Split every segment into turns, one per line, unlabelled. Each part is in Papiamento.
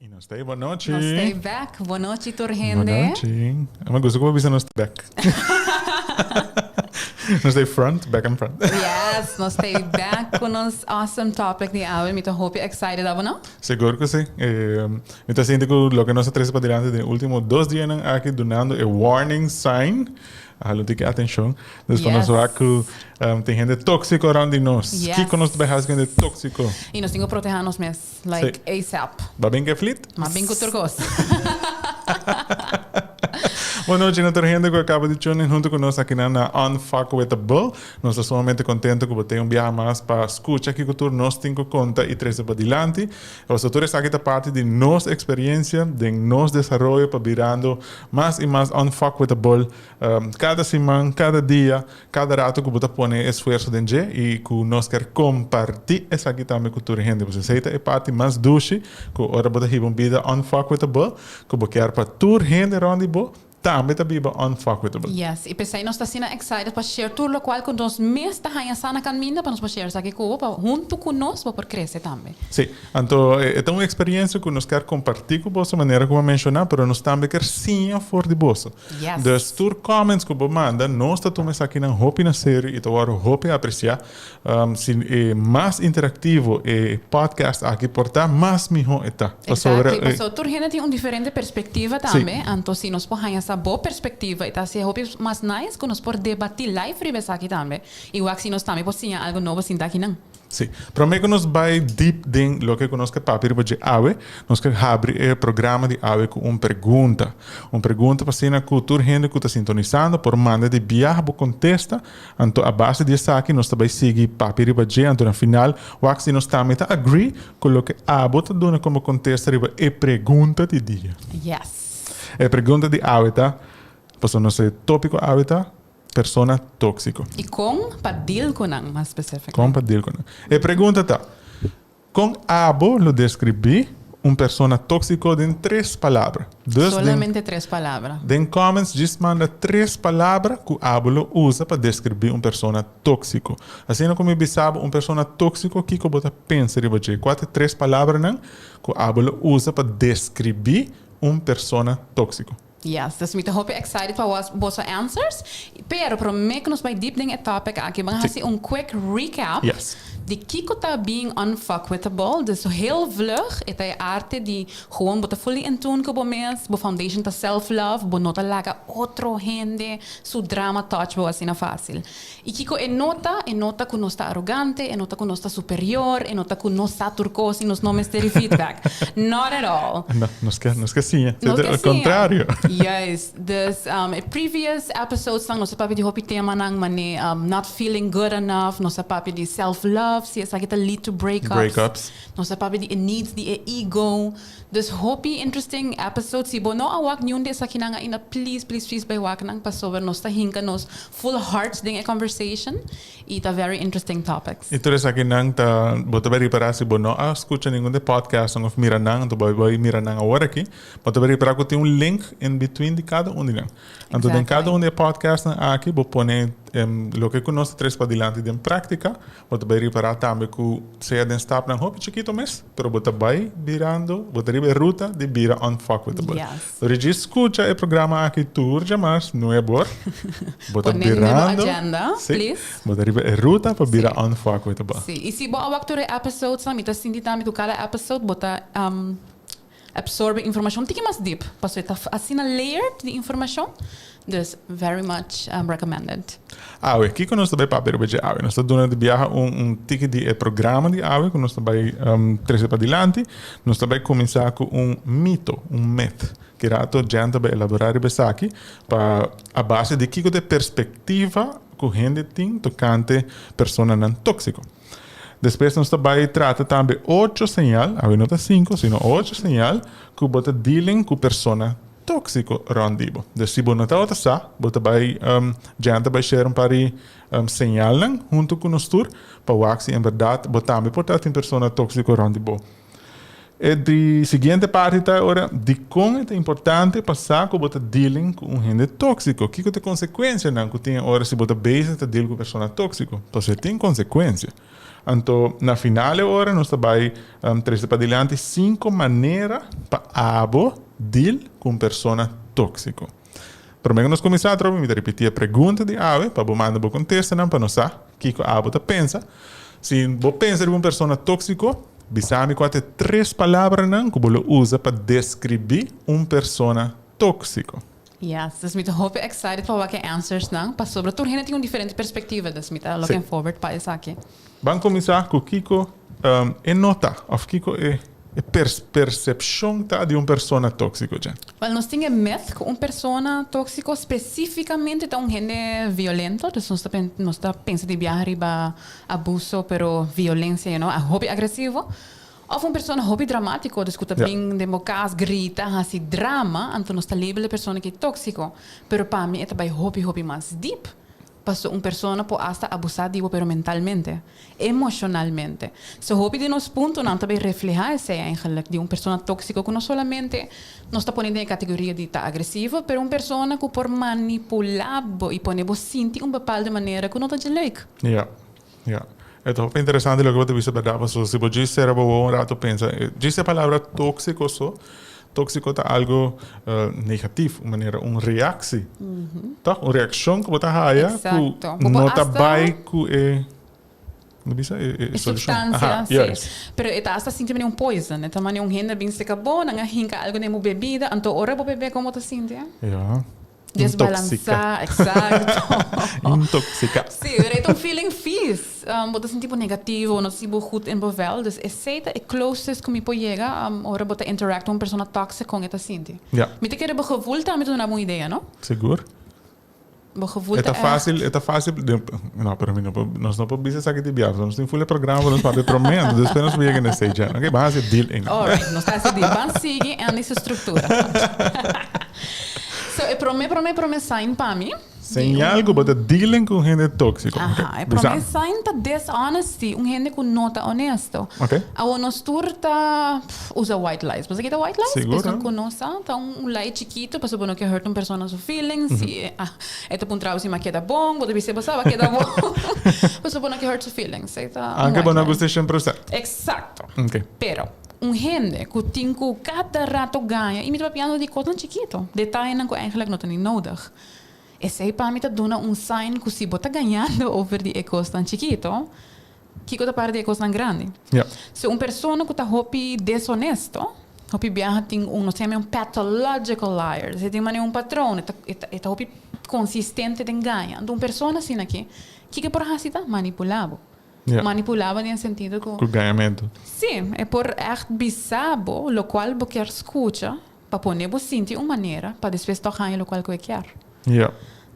Y nos ta bon nochi.
Nos ta back. Bon nochi tur hende.
Bon nochi. Mi gusta como bisa nos ta back. Nos ta front, back and front.
Yes, nos ta back cu nos awesome topic di awe. Mi ta hopi excited, abo no?
Sigur cu si. Mi ta sinti cu loke nos a trece padilanti den ultimo dos dianan aki dunando e warning sign. Hala un tiki atencion. Dus pa nos wak cu tin hende toxico rond di nos. Kico nos ta bay haci cu hende toxico?
Y nos tin cu proteha nos mes. Like ASAP.
Ba bin ke flit?
Ma bin ku tur kos.
Bon nochi na tur hende ku a kaba di tune in huntu ku nos akinan na Unfuckwithable. Nos ta sumamente kontento ku bo tin un biaha mas pa skucha kiko tur nos tin ku konta i trese padilanti. Pasobra tur esaki ta parti di nos eksperiencia den nos desaroyo pa birando mas i mas unfuckwithable kada siman, kada dia. Kada rato ku bo ta pone e esfuerso den dje i ku nos kier kompartí esaki tambe ku tur hende. Pasobra esei ta e parti mas dushi ku ora bo ta hiba un bida unfuckwithable ku bo kier pa tur hende rònt di bo tambe ta biba unfuckwithable.
Yes, i p'esei nos ta asina excited pa share tur lokual ku nos mes ta haña sa na kaminda pa nos por share esaki ku bo pa huntu ku nos bo por krese tambe.
Sí, anto e ta un eksperiencia ku nos kier kompartí ku boso manera ku bo a menshoná pero nos tambe kier siña for di boso.
Yes.
Dus tur comments ku bo manda, nos ta tuma esakinan hopi na serio i ta wòrdu hopi apresiá. Si e mas interaktivo e podcast aki por ta, mas mihó e ta.
Pasobra Exactly. Pasobra tur hende tin un diferente perspektiva tambe. Anto si nos por haña sa bo perspektiva e ta hasi hopi mas nice ku nos por debatí live riba esaki tambe. I wak si nos tambe por siña algu nobo sinta akinan.
Sí. Promé ku nos bai deep den loke ku nos ke papia riba dje awe, nos ke habri e programa di awe ku un pregunta. Un pregunta pa asina ku tur hende ku ta sintonisando por manda di biaha bo kontesta, anto a base di esaki nos ta bai sigui papia riba dje, anto na final wak si nos tambe ta agree ku loke abo ta duna komo kontesta riba e pregunta di dia.
Yes.
E pregunta di awe ta, pasobra nos e tópiko awe ta, Persona tóksiko.
I kon pa deal ku nan, mas specifically.
Kon pa deal ku nan. E pregunta ta, Kon abo lo deskribí un persona tóksiko den tres palabra?
Dus den. Solamente tres palabra.
Den comments djis manda tres palabra ku abo lo usa pa deskribí un persona tóksiko. Asina ku mi bisa bo un persona tóksiko, kiko bo ta pensa riba dje? Kua ta e tres palabranan ku abo lo usa pa deskribí un persona tóksiko?
Yes, dus mi ta hopi excited pa wak boso answers. Pero prome ku nos bai deep den e topic aki, ban hasi un quick recap di kiko ta being unfuckwithable. Dus heel vlug, e ta e arte di gewoon bo ta fully in tune ku bo mes, bo foundation ta self love, bo no ta laga otro hende su drama touch bo asina facil. I kiko e no ta? E no ta ku nos ta arogante, e no ta ku nos ta superior, e no ta ku nos sa tur kos i nos no mester di feedback. Not at all.
No, nos ke, nos ke siña.
Nos ke
siña. Contrario.
Juist. Dus, e previous episodesnan nos a papia di hopi temanan mane not feeling good enough, nos a papia di self love, si esaki ta lead to breakups.
Breakups.
Nos a papia di e needs di e ego. Dus hopi interesting episode. Si bo no a wak niun di esakinan ainda, please, please, please bai wak nan pasobra nos ta hinka nos full hearts den e conversation y ta very interesting topics.
Y tur esakinan ta, bo ta bai ripara si bo no a scucha ningun di e podcastnan of mira nan, anto bo bai mira nan awor aki, bo ta bai ripara cu tin un link in between di cada un di nan. Anto den cada un di e podcastnan aki bo pone loke cu nos ta trece padilanti den practica, Bo ta bai ripará tambe ku sea den stapnan hopi chikito mes, pero bo ta bai birando, bo ta riba e ruta di bira unfuckwithable.
Yes.
Dor djis skucha e programa aki tur djamas nuebor, bo ta
Pone den bo
birando,
agenda,
sí,
please.
bo ta riba e ruta pa bira unfuckwithable.
Sí, i si bo a wak tur e episodesnan, mi ta sinti tambe ku kada episode bo ta absorbe informacion tiki mas deep, pasobra e ta asina layered di informacion, dus very much recommended.
Awe, kiko nos ta bai papia riba dje awe? Nos ta duna di biaha un un tiki di e programa di awe ku nos ta bai trese padilanti. Nos ta bai kuminsá ku un mito, un myth. Ki rato Jen ta bai elaborá riba esaki pa a base di kiko ta e perspektiva ku hende tin tokante personanan tóksiko. Despues nos ta bai trata tambe ocho señal, awe no ta cinco, sino ocho señal cu bo ta dealing cu persona toxico rond di bo. Dus si bo no tabata sa, bo ta bai, Jan ta bai share un par di señalnan hunto cu nos tur pa wak si en berdad bo tambe por ta tin persona toxico rond di bo. E di siguiente parti ta ora dikon e ta importante pa sa ku bo ta dealing ku un hende tóksiko. Kiko ta e konsekuensianan ku tin ora si bo ta bezig ta deal ku persona tóksiko? Pasobra e tin konsekuensia. Anto na final e ora nos ta bai trese padilanti sinku manera pa abo deal ku un persona tóksiko. Promé ku nos kuminsá atrobe mi ta ripití e pregunta di awe pa bo manda bo kontestanan pa nos sa kiko abo ta pensa. Si bo pensa riba un persona tóksiko, bisa mi kua ta e tres palabranan ku bo lo usa pa deskribí un persona tóksiko.
Yes, dus mi ta hopi excited pa wak e answersnan, pasobra tur hende tin un diferente perspektiva, dus mi ta looking forward pa esaki.
Ban kuminsá ku kiko e nota òf kiko e persepshon ta di un persona tóksiko, Jen?
Wèl, nos tin e myth ku un persona tóksiko spesífikamente ta un hende violento, dus nos ta nos ta pensa di biaha riba abuso, pero violensia, you know, hopi agresivo. Òf un persona hopi dramátiko, dus ku ta bin den bo kas grita, hasi drama, anto nos ta label e persona ki tóksiko. Pero pa mi e ta bai hopi hopi mas deep. Paso un persona por asta abusá di bo pero mentalmente, emoshonalmente. So hopi di nos puntonan ta bay reflehá esei eigenlijk, di un persona tóksiko ku no solamente nos ta pone den e kategoria di ta agresivo, pero un persona ku por manipulá bo i pone bo sinti un bepaalde manera ku no ta dje leuk.
Ja, ja. E ta hopi interesante loke bo ta bisa berdad, pasobra si bo djis sera bo wowo un rato pensa, djis e palabra tóksiko so, Tóksiko ta algo negatief, un manera, un reactie. Toch? Un reaccion ku bo ta haya ku no ta bai ku e, no bisa e
e
solucion.
Sustancia, si. Pero e ta hasta sinti manera un poison. E ta manera un hende a bin seka bo, nan a hinka algo den bo bebida, anto ora bo bebe kon bo ta sinti?
Ja.
Desbalansa, exacto.
Intoxica.
Sí, pero e ta un feeling vies. Bo ta sinti bo negativo, bo no ta sinti bo goed in bo vel. Dus esey ta e closest cu mi por yega ora bo ta interact cu un persona toxic con e ta sinti.
Ja.
Mi ta kere bo gevoel tambe ta duna bo un idea, no?
Sigur.
Bo gevoel ta
echt. E ta facil, no, pero mi no por, nos no por bisa esaki di biaha, nos tin full e programa pa nos papia prome, anto despues nos por yega na esey dja. Ok, ban haci e deal einan.
Alright, nos ta haci deal. Ban sigui Andy su structura. So e prome prome prome sign pa mi.
Señal ku bo ta dealing ku un hende tóksiko.
Aha, e prome sign ta dishonesty, un hende ku no ta honesto.
Ok.
Awor nos tur ta usa white lies. Bo sa kita white lies?
Sigur.
Esun ku no sa ta un lie chikitu pasobra bo no ke hurt un persona su feelings. Si e ta puntra bo si mi a keda bon, bo ta bisa bo sa bo a keda bon. Pasobra bo no ke hurt su feelings. Esei ta un white lie.
Anke bo no gusta 100%.
Eksakto.
Ok.
Pero. Un hende ku tin ku kada rato gaña, i mi ta papiando di kosnan chikito, detayenan ku eigenlijk no ta ni nodig. Esei pa mi ta duna un sign ku si bo ta gañando over di e kosnan chikito, kiko ta para di e kosnan grandi? Si un persona ku ta hopi deshonesto, hopi biaha tin un, nos ta yama un pathological liar, e tin manera un patron, e ta e ta hopi konsistente den gaña. Anto un persona asina aki, kiko e por hasi ta? Manipulá bo.
Ja.
Manipulá bo den e sentido ku.
Ku gañamentu.
Sí, e por ègt bisa bo lokual bo kier skucha pa pone bo sinti un manera pa despues tòg haña lokual ku e kier.
Ja.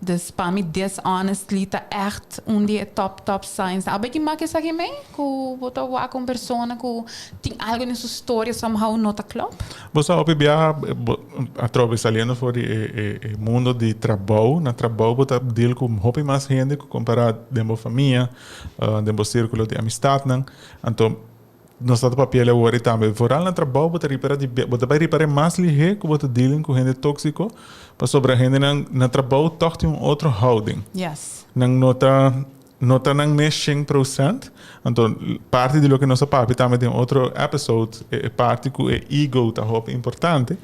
Dus pa mi dishonestly ta ègt un di e top top signs. Abo ki mak esaki mei? Ku bo ta wak un persona ku tin algu den su storia somehow no ta klòp?
Bo sa hopi biaha bo atrobe saliendo for di e e mundo di trabou, na trabou bo ta deal ku hopi mas hende ku kompará den bo famia. Den bo sírkulo di amistatnan. Anto, nos ta papia el awor i tambe. Vooral na trabou bo ta ripara di bo ta bai ripara mas lihé ku bo ta dealing ku hende tóksiko, pasobra hendenan na trabou tòg tin un otro houding.
Yes.
Nan no ta no ta nan mes shen prosent. Anto, parti di loke nos a papia tambe den otro episode, e parti ku e ego ta hopi importante.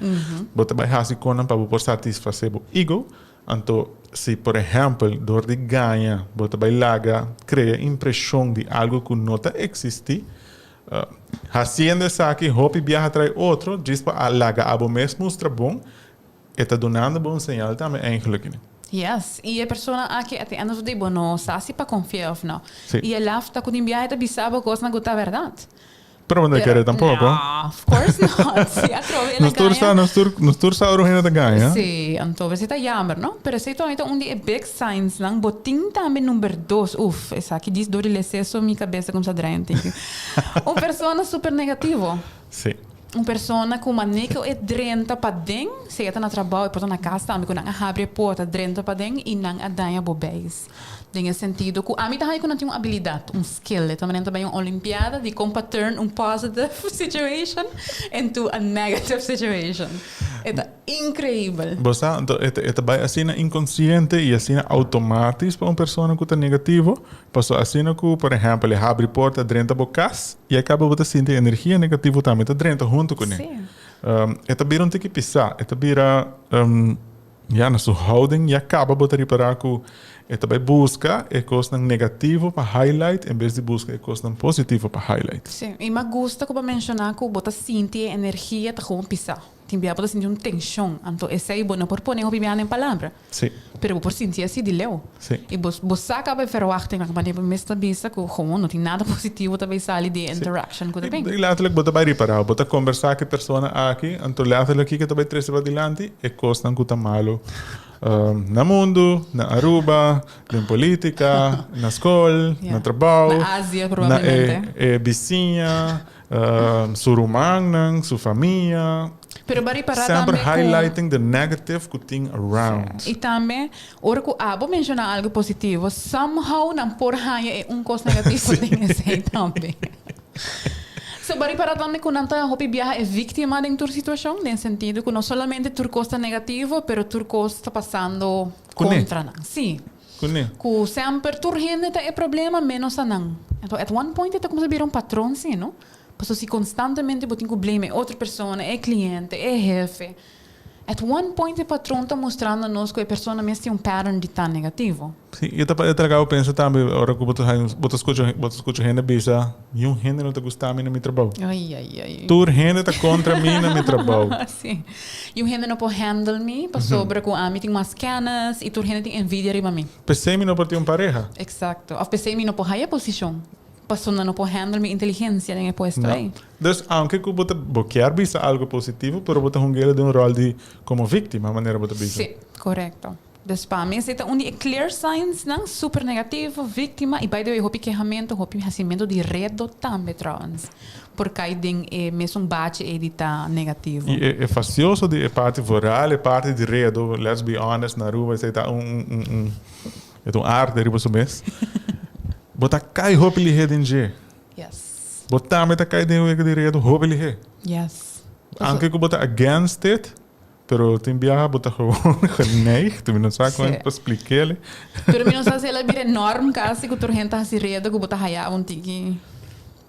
Bo ta bai hasi konan pa bo por satisfasé bo ego. Anto, si por ehèmpel dor di gaña bo ta bai laga krea impreshon di algu ku no ta eksistí, hasiendo esaki hopi biaha trae otro djis pa a laga abo mes mustra bon, e ta dunando bo un señal tambe eigenlijk.
Yes, i e persona aki at the end of the day bo no sa si pa konfia òf no.
Sí.
I e laf ta ku tin biaha e ta bisa bo kosnan ku ta bèrdat.
Pero bo no kere tampoco.
No, of course not. Si atrobe el a
Nos tur sa,
gaña.
nos tur, nos tur sa ora un hende ta gaña.
Sí, anto esei ta jammer, no? Pero esei tòg ta un di e big signs nan. Bo tin tambe number dos. Uf, esaki dis dor di lesa eso mi cabeza cuminsa draai un tiki. Un persona super negativo.
Sí.
Un persona ku manera ku e drenta paden, sea ta na trabou, e por ta na kas tambe, ku nan a habri e porta, drenta paden i nan a daña bo beis. Den e sentido ku ami ta haña ku nan tin un abilidat, un skill. E ta manera ta bai un olimpiada di kon pa turn un positive situation into a negative situation. E ta increibel.
Bo sa, anto e ta e ta bai asina inkonsiente i asina outomatis pa un persona ku ta negativo, pasobra asina ku, por ehèmpel, e habri porta drenta bo kas i a kaba bo ta sinti e energia negativo tambe ta drenta huntu kuné. E ta bira un tiki pisá, e ta bira, ya na su houding ya kaba bo ta ripará ku e ta bai buska e kosnan negativo pa highlight en bes di buska e kosnan positivo pa highlight.
Sí, i mi a gusta ku bo a menshoná ku bo ta sinti e energia ta gewoon pisá. Tin bia bo ta sinti un tenshon, anto esei bo no por pone hopi bia den palabra.
Sí.
Pero bo por sinti así di leu.
Sí.
I bo bo sa kaba e verwachting nan manera bo mes ta bisa ku gewoon no tin nada positivo ta bay sali di e interaction ku ta bin.
I letterlijk bo ta bay ripará, bo ta kombersá ku e persona aki, anto letterlijk kiko ta bay trese padilanti? E kosnan ku ta malu na mundu, na Aruba, den politica, na skol, na trabou,
Na Asia probablemente.
Na e bisiña. Su rumannan, su famia.
Pero bo a ripará
Semper
tambe ku.
highlighting the negative ku tin around.
I tambe ora ku abo menshoná algu positivo, somehow nan por haña e un kos negativo den esei tambe. So bo a ripará tambe ku nan ta hopi biaha e víktima den tur situashon, den sentido ku no solamente tur kos ta negativo, pero tur kos ta pasando
Kuné.
kontra nan. Sí.
Kuné.
Ku semper tur hende ta e problema menos a nan. Anto at one point e ta kumsa bira un patron si, no? Pasobra si konstantemente bo tin ku blame e otro persona, e kliente, e hefe, at one point e patron ta mustrando nos ku e persona mes tin un pattern di ta negativo.
Si, i e ta e ta laga bo pensa tambe ora ku bo ta haña bo ta skucha bo ta skucha hende bisa, Niun hende no ta gusta mi na mi trabou.
Ai, ai, ai.
Tur hende ta kontra mi na mi trabou.
Si. Niun hende no por handle mi pasobra ku ami tin mas kennis i tur hende tin envidia riba mi.
P'esei mi no por tin un pareha.
Eksakto. Òf p'esei mi no por haya posishon. Pasobra nan no por handle mi inteligensia den e puesto
No.
ei.
Dus, aunke ku bo ta bo kier bisa algu positivo, pero bo ta hung'el den un ròl di komo víktima, manera bo ta bisa.
Si, korekto. Dus pa mi esei ta un di e clear signs nan, super negativo, victima, y by the way hopi kehamento, hopi hacimento di redo tambe trouwens por cay den e mesun bachi ey di ta negativo.
Y e fastioso di e parti vooral e parti di redo, let's be honest, na Aruba esei ta un un un e ta un arte riba su mes. Bo ta cay hopi lihe den dje.
Yes.
Bo tambe ta cay den wega di redo hopi lihe.
Yes.
Aunke cu bo ta against it, Pero tin biaha bo ta gewoon geneigd, mi no sa kon pa splik'el.
Pero mi no sa si el a bira e norm kasi ku tur hende ta hasi redo ku bo ta haya un tiki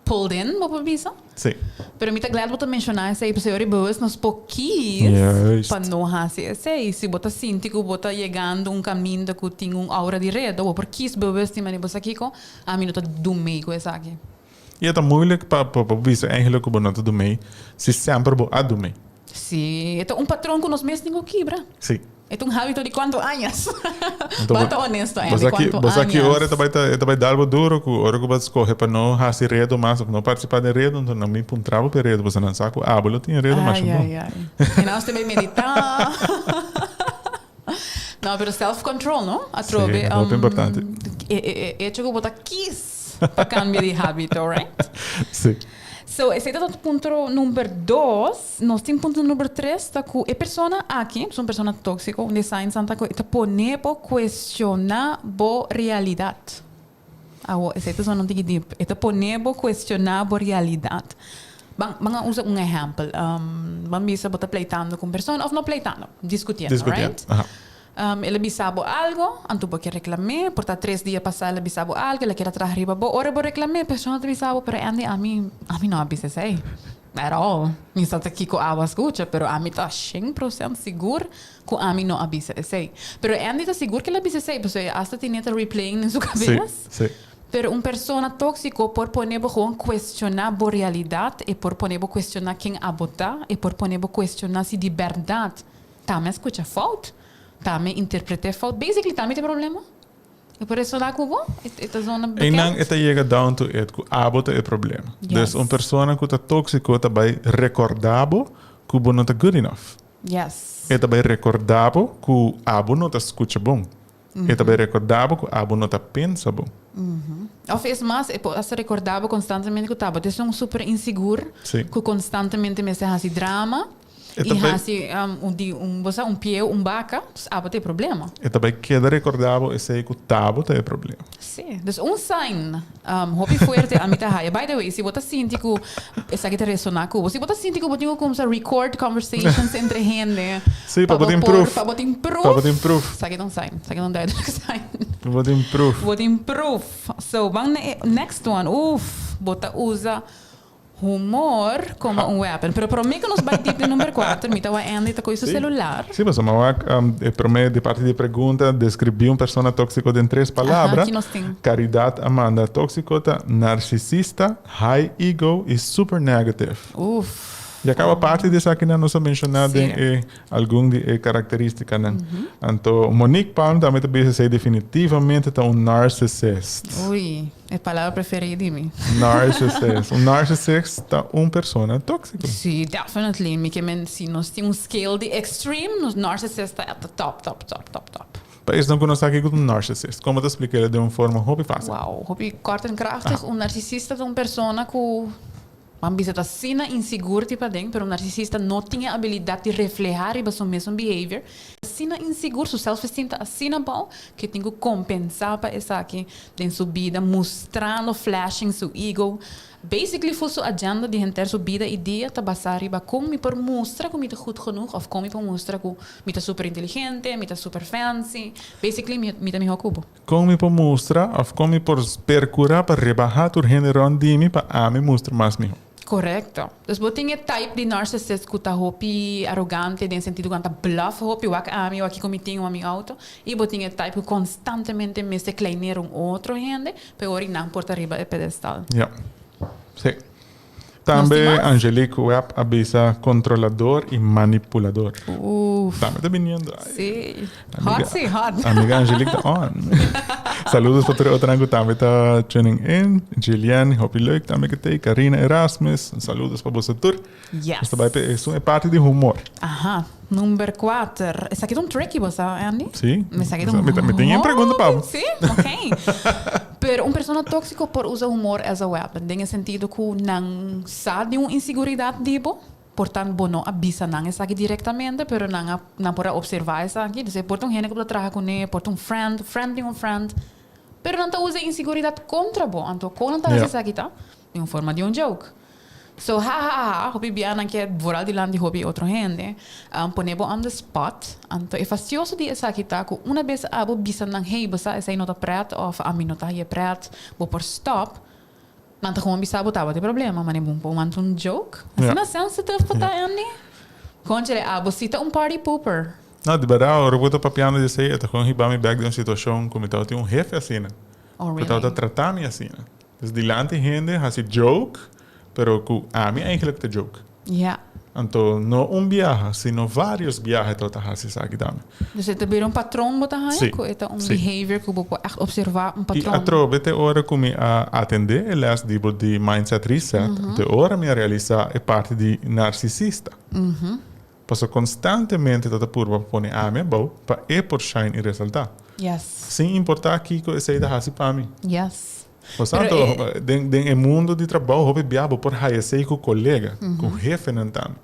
pulled in, bo por bisa.
Sí.
Pero mi ta glad bo ta menshoná esei, pasobra ora bewust nos por kies pa no hasi esei. Si bo ta sinti ku bo ta yegando un kaminda ku tin un aura di redo, bo por kies bewust di manera bo sa kiko, ami no ta dun mei ku esaki.
I e ta moeilijk pa pa bo bisa eigenlijk ku bo no ta dun mei si semper bo a dun mei.
Sí, e ta un patron ku nos mes tin ku kibra.
Sí.
E ta un hábito di kuantu añas. Bo ta honesto, Andy, kuantu añas?
Bo sa ki ora e ta bai ta e ta bai dal bo duro ku ora ku bo a skohe pa no hasi redo mas òf no partisipá den redo, enton nan bin puntra bo pa e redo pasobra nan sa ku abo lo tin e redo masha bon.
Ai, ai, ai. I nan ta bai meditá. No, pero self control, no? Atrobe.
Sí, hopi importante.
E, e, e hecho ku bo ta kies pa kambia di hábito, right?
Sí.
So, esei ta punto number dos. Nos tin punto number tres, ta ku e persona aki, un persona tóksiko, un di e signs nan ta ku e ta pone bo kuestioná bo realidat. Awo, esei ta sona un tiki diep. E ta pone bo kuestioná bo realidat. Ban, ban a usa un ehèmpel. Ban bisa bo ta pleitando ku un persona, òf no pleitando, diskutiendo,
Diskutiendo,
right?
aha.
El a bisa bo algo, anto bo ke reklam'é, por ta tres dia pasá el a bisa bo algo, el a keda traha riba bo. Ora bo reklam'é, e persona ta bisa bo, pero Andy, ami, ami no a bisa esei. At all. Mi sa ta kiko abo a skucha, pero ami ta shen prosent sigur Ku ami no a bisa esei. Pero Andy ta sigur ku el a bisa esei, pasobra e asta tene ta replaying den su kabes.
Sí, sí.
Pero un persona tóksiko por pone bo gewoon kuestioná bo realidat, e por pone bo kuestioná ken abo ta, e por pone bo kuestioná si di bèrdat ta mi a skucha fout, ta mi a interpret'é fout. Basically ta mi ta e problema. E por resoná ku bo? E ta zona bekend?
Einan e ta yega down to it ku abo ta e problema. Dus un persona ku ta tóksiko ta bai rekordá bo ku bo no ta good enough.
Yes.
E ta bai rekordá bo ku abo no ta skucha bon. E ta bai rekordá bo ku abo no ta pensa bon.
Of es mas, e por hasta recorda bo constantemente cu ta bo ta esun super insigur, cu constantemente mester haci drama y haci un di un bo sa un pieu un baca, dus abo ta e problema.
E ta bay keda recorda bo esey cu ta bo ta e problema.
Si, dus un sign hopi fuerte ami ta haya. By the way, si bo ta sinti cu esaki ta resona cu bo, si bo ta sinti cu bo tin cu cuminsa record conversations entre hende
Si, pa bo tin proof.
Pa bo tin proof.
Pa bo tin proof.
Esaki ta un sign, esaki ta un duidelijk sign.
Pa bo tin proof.
Bo tin proof. So, ban na e next one. Uf, bo ta usa humor como un weapon. Pero prome cu nos bay diep den number cuater, mi ta wak Andy ta coge su celular.
Si, pasobra mi a wak e prome di parti di e pregunta, describi un persona toxico den tres palabra.
Aha, ki nos tin?
Caridad a manda, toxico ta narcisista, high ego y super negative.
Uf.
Ya caba parti di esakinan nos a menciona den e algun di e caracteristicanan. Anto Monique Palm tambe ta bisa esey definitivamente ta un narcissist.
Ui, e palabra preferi di mi.
Narcissist. Un narcissist ta un persona toxico.
Si, definitely. Mi ke men si nos tin un scale di extreme, nos narcissist ta at the top, top, top, top, top.
Pa esnan cu no sa kico ta un narcissist, como ta splik'el den un forma hopi facil?
Wow, hopi kort en krachtig. Un narcisista ta un persona cu Ban bisa ta asina insigur di paden, pero un narsisista no tin e abilidat di reflehá riba su mesun behavior. Asina insigur, su self-esteem ta asina bou, ku e tin ku kompensá pa esaki den su bida, mustrando, flashing su ego. Basically ful su agenda di henter su bida i dia ta basá riba kon mi por mustra ku mi ta goed genoeg òf kon mi por mustra ku mi ta super inteligente, mi ta super fancy. Basically mi ta mihó ku bo.
Kon mi por mustra òf kon mi por perkurá pa rebahá tur hende rònt di mi pa ami mustra mas mihó?
Korekto. Dus bo tin e type di narcissist ku ta hopi arogante den sentido ku nan ta bluff hopi, wak ami, wak kiko mi tin, wak mi auto. I bo tin e type ku konstantemente mester kleinera un otro hende pa e ora i nan por ta riba e pedestal.
Ja. Sí. Tambe Angelique Webb a bisa controlador y manipulador.
Uf.
Tambe ta biniendo.
Sí. Hot, sí, hot.
Amiga Angelique ta on. Saludos pa tur e otronan cu tambe ta tuning in. Gillian, hopi leuk tambe cu t'ey. Karina Erasmus, saludos pa boso tur.
Yes.
Nos ta bai pa esun e parti di humor.
Aha. Number cuater. Esaki ta un tricky bo sa, Andy?
Sí.
Esaki ta un
Mi tin un pregunta pa bo.
Sí? Ok. Pero un persona tóxico por usa humor as a weapon, den e sentido cu nan sa di un inseguridad di bo, por tant bo no a bisa nan esaki directamente, pero nan a nan por a observa esaki. Dus e por ta un hende cu bo ta traha cune, por ta un friend, friend di un friend, pero nan ta usa e inseguridad contra bo. Anto con nan ta haci esaki ta? Den un forma di un joke. So ha ha ha, hopi bia nan ke vooral dilanti hopi otro hende, pone bo on the spot. Anto e fastioso di esaki ta ku una bes abo bisa nan hey bo sa esei no ta pret of ami no ta haye pret, bo por stop, nan ta gewoon bisa bo tabata e problema, mane bo por wanta un joke. Asina sensitive bo ta Andy? Conchele abo si ta un party pooper.
No, di berdad ora bo ta papiando di esei e ta gewoon hiba mi bek den un situacion ku mi tabata tin un hefe asina.
Oh really?
Ku tabata trata mi asina. Dus dilanti hende hasi joke, pero ku ami eigenlijk ta joke.
Ja.
Anto no un biaha, sino varios biaha e tabata hasi esaki tambe.
Dus e ta bira un patron bo ta haña?
Sí.
Ku e ta un
Sí.
behavior ku bo por ègt observá, un
I
patron.
atrobe te ora ku mi a atendé e les di bo di Mindset Reset, te ora mi a realisá e parti di narsisista. Pasobra konstantemente ta ta purba pa pone ami abou pa e por shine i resaltá.
Yes.
Sin importá kiko esei ta hasi pa mi.
Yes.
Bo sa anto, den den e mundo di trabou hopi bia bo por haya esei ku kolega, ku hefenan tambe.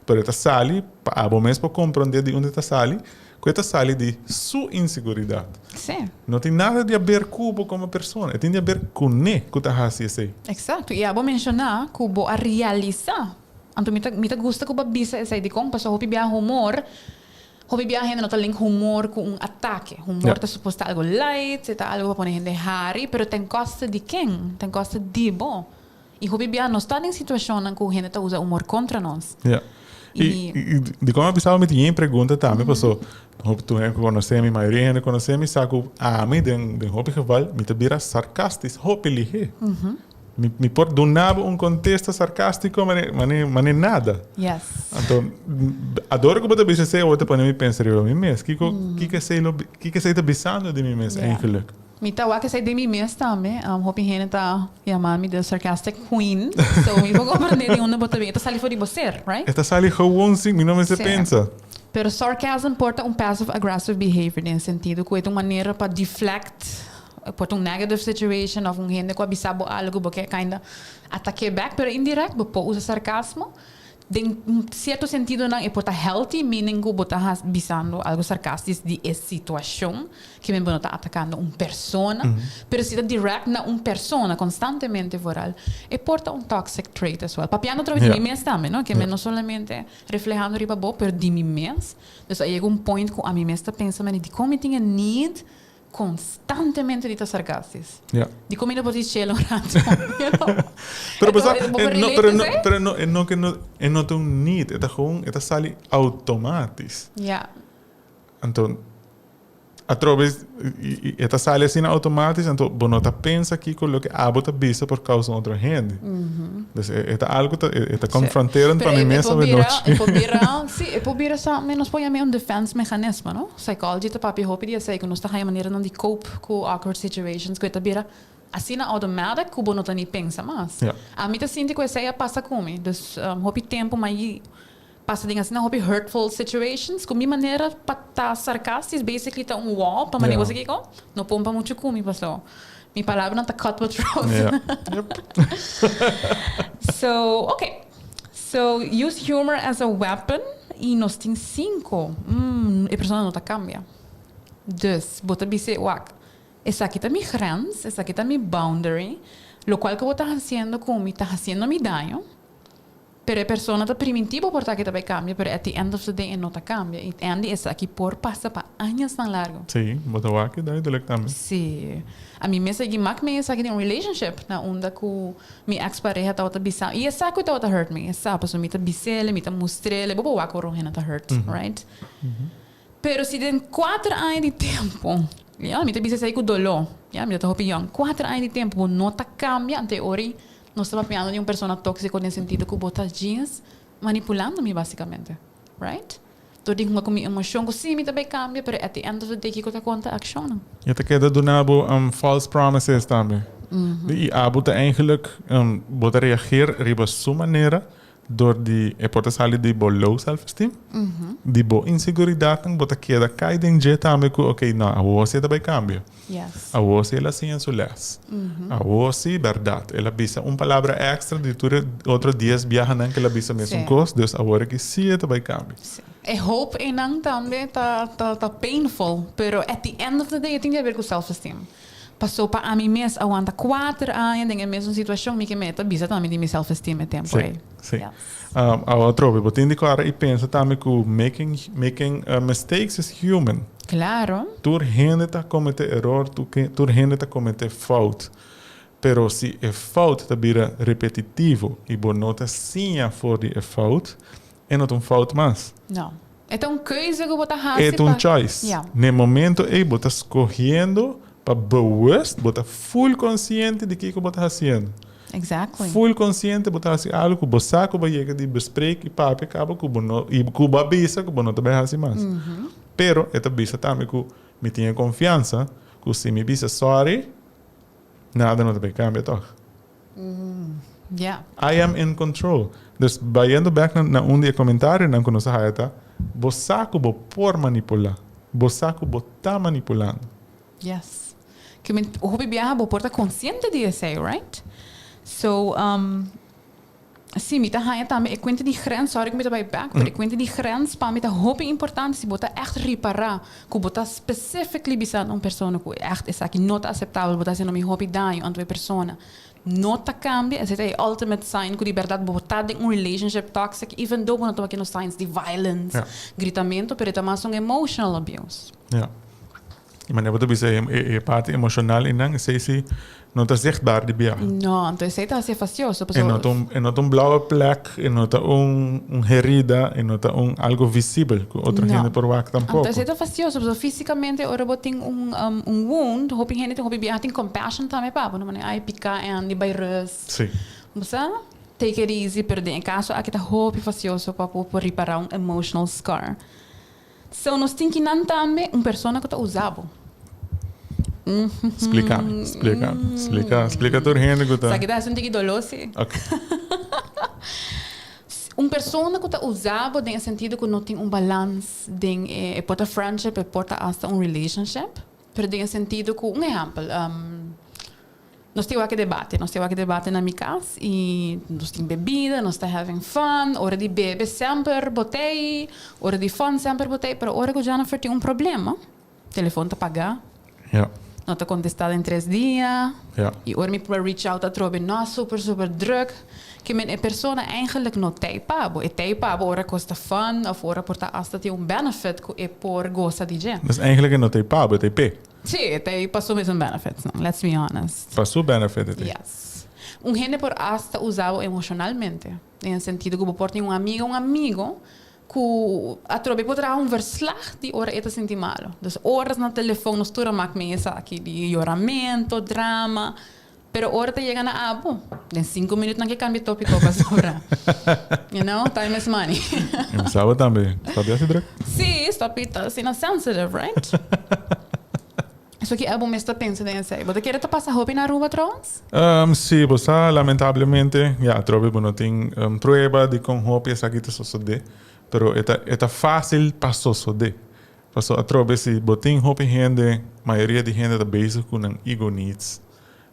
Pero e ta sali pa abo mes por komprondé di unda e ta sali, ku e ta sali di su inseguridat.
Sí.
No tin nada di haber ku bo komo persona, e tin di haber kuné ku ta hasi esei.
Eksakto. I abo menshoná ku bo a realisá. Anto mi ta mi ta gusta ku bo a bisa esei. Dikon? Pasobra hopi bia humor Hopi bia hende no ta link humor ku un atake. Humor ta supos ta algo light, e ta algo pa pone hende hari, pero ten koste di ken? Ten koste di bo. I hopi bia nos ta den situashonnan ku hende ta usa humor kontra nos.
Ja. I, i dikon a bisa mi tin yen pregunta tambe, paso hopi tur hende ku konosé mi, mayoria hende konosé mi sa ku ami den den hopi geval mi ta bira sarkastis hopi lihé. Mi, mi por duna bo un contesta sarcástico, mane, mane, mane nada.
Yes.
Anto, adoro ku bo ta bisa esei, awor ta pone mi pensa riba mi mes. Kiko, kiko esei lo, kiko esei ta bisando di mi mes
Yeah.
eigenlijk?
Mi ta wak esei den mi mes tambe. Hopi hende ta yama mi the sarcastic queen. So mi por comprende di unda bo ta bin. E ta sali for di bo ser, right?
E ta sali gewoon sin, mi no mester
Sí.
pensa.
Pero sarcasm por ta un passive aggressive behavior den sentido ku e ta un manera pa deflect. Por ta un negative situation of un hende ku a bisa bo algu bo ke kinda atake bek, pero indirect bo por usa sarcasmo. Den cierto sentidonan e por ta healthy, meaning cu bo ta bisando algo sarcastisch di e situacion, ke men bo no ta atacando un persona, pero si ta direct na un persona constantemente vooral, e por ta un toxic trait as well. Papiando atrobes di mi mes tambe, no, ke men no solamente reflehando riba bo, pero di mi mes. Dus a yega un point cu ami mes ta pensa, mane, dicon mi tin e need constantemente di ta sarcastisch? Dicon mi no por di chel un rato? You know?
Pero bo sa, e no, pero no, pero no, e no ke no, e no ta un need, e ta gewoon, e ta sali automatisch. Anto, atrobe e ta sali asina automatisch, anto bo no ta pensa kiko loke abo ta bisa por causa un otro hende. Dus e ta algo ta, e ta confronterend pa mi mes awenochi.
E por bira, si, e por bira sa, nos por yama e un defense mechanismo, no? Psychology ta papia hopi di esei, ku nos ta haña maneranan di cope ku awkward situations, ku e ta bira asina automatic ku bo no ta ni pensa mas. Ami ta sinti ku esei a pasa ku mi. Dus hopi tempu mi a yi pasa den asina hopi hurtful situations ku mi manera pa ta sarcastisch basically ta un wall pa manera bo sa kiko no pompa muchu ku mi paso mi palabranan ta cut bo throat. So okay. So use humor as a weapon y nos tin cinco mm e persona no ta cambia. Dus bo ta bis'e wak esaki ta mi grens, esaki ta mi boundary, locual cu bo ta haciendo cu mi ta haciendo mi daño. Pero e persona ta primintí bo por ta ke ta bai kambia, pero at the end of the day e no ta kambia. I Andy, esaki por pasa pa añasnan largu.
Sí, bo ta wak duidelijk tambe.
Sí. Ami mes a mak mi esaki den un relationship na unda ku mi ex pareha tabata bisa, i e sa ku e tabata hurt mi, e sa pasobra mi ta bis'el, mi ta mustr'el, bo por wak ora un hende ta hurt, right? Pero si den kuater aña di tempu, ya, mi ta bisa esei ku doló, ya, mi ta hopi yòn, kuater aña di tempu bo no ta kambia, anto e ora ei nos ta papiando di un persona tóksiko den sentido ku bo ta djins manipulando mi básikamente, right? Dor di hunga ku mi emoshon ku sí mi ta bai kambia, pero at the end of the day kiko ta konta? Akshonnan.
E ta keda duna bo false promises tambe. I abo ta eigenlijk bo ta reageer riba su manera Dor di e por ta sali di bo low self esteem, di bo inseguridatnan, bo ta keda kai den dje tambe ku ok, no, awor si e ta bai kambia. Awor si el a siña su les. Awor si, bèrdat, el a bisa un palabra èkstra di tur e otro dies biahanan ku el a bisa mesun kos, dus awor aki si e ta bai kambia.
E hope einan tambe ta ta painful, pero at the end of the day e tin di haber ku self esteem. Paso pa ami mes a wanta kuater aña den e mesun situashon, mi ke meta bisa tambe di mi self esteem e tempu ei.
Sí, sí. Awo atrobe, bo tin di kòrda i pensa tambe ku making, making mistakes is human.
Klaro.
Tur hende ta kometé eror, tur hende ta kometé fout. Pero si e fout ta bira repetitivo i bo no ta siña for di e fout, e no ta un fout mas.
No. E ta un keuze ku bo ta hasi
pa. E ta un choice.
Ja.
Na e momento ei bo ta skohiendo pa bewust, bo ta full konsiente di kiko bo ta hasiendo.
Exactly.
Full konsiente bo ta hasi algu ku bo sa ku bo a yega di bespreek i papia kaba ku bo no, i ku bo a bisa ku bo no ta bai hasi mas. Pero e ta bisa tambe ku mi tin e konfiansa ku si mi bisa sorry, nada no ta bai kambia tòg.
Yeah.
I am in control. Dus bayendo bek na, na un di e comentarionan cu nos a haya ta, bo sa cu bo por manipula. Bo sa cu bo ta manipulando.
Yes. Ke men hopi biaha bo por ta consciente di esey, right? So, um, si, mi ta haña tambe e cuenta di grens, sorry cu mi ta bay bek, pero e cuenta di grens pa mi ta hopi importante si bo ta echt ripara cu bo ta specifically bisa na un persona cu echt esaki no ta aceptabel, bo ta haciendo mi hopi daño, anto e persona no ta cambia, esey ta e ultimate sign cu di berdad bo ta den un relationship toxic, even though bo no ta wak no signs di violence, gritamento, pero e ta mas un emotional abuse.
Ja. I manera bo ta bisa e parti emoshonal einan, esei si no ta zichtbaar di biaha.
No, anto esei ta hasi fastioso
pasobra. E no ta un, e no ta un blauwe plek, e no ta un un herida, e no ta un algo visibel ku otro hende por wak tampoko.
Anto esei ta fastioso pasobra físikamente ora bo tin un un wound, hopi hende tin hopi biaha tin compassion tambe pa bo, no manera ai piká en di bai rus.
Si.
Bo sa? Take it easy, pero den e kaso aki ta hopi fastioso pa bo por ripará un emotional scar. So nos tin ki nan tambe un persona ku ta usa bo.
Splika mi, splika mi, splika, splika tur hende ku ta.
Esaki ta hasi un tiki doló si.
Ok.
Un persona ku ta usa bo den e sentido ku no tin un balans den e, e por ta friendship, e por ta asta un relationship. Pero den e sentido ku, un ehèmpel, nos tin wak e debate, nos tin wak e debate na mi kas i nos tin bebida, nos ta having fun, ora di bebe semper bo t'ei, ora di fun semper bo t'ei, pero ora ku Jennifer tin un problema, telefon ta pagá, no ta kontestá den tres dia, i ora mi prueba reach out atrobe no super super drùk, ke men e persona eigenlijk no t'ei pa bo, e t'ei pa bo ora kos ta fun òf ora por ta asta tin un benefit ku e por gosa di dje.
Dus eigenlijk e no t'ei pa bo, e t'ei p'e.
Sí, e t'ei pa su mesun benefits, no, let's be honest.
Pa su benefit e t'ei.
Yes. Un hende por asta usa bo emoshonalmente, den e sentido ku bo por tin un amiga, un amigo Ku atrobe por traha un verslag di ora e ta sinti malo. Dus oras na telefon nos tur a mak mee esaki di yoramento, drama, pero ora ta yega na abo, den sinku minüt nan ke kambia topiko pasobra you know, time is money.
I mi saba tambe, stop di hasi druk.
Sí, stop di ta asina sensitive, right? Esaki abo mes ta pensa den esei. Bo ta kere ta pasa hopi na Aruba trouwens?
Sí, bo sa lamentablemente, ya atrobe bo no tin prueba di kon hopi esaki ta sosodé, pero e ta e ta fácil pa sosodé. Paso atrobe si bo tin hopi hende, mayoria di hende ta bezig ku nan ego needs,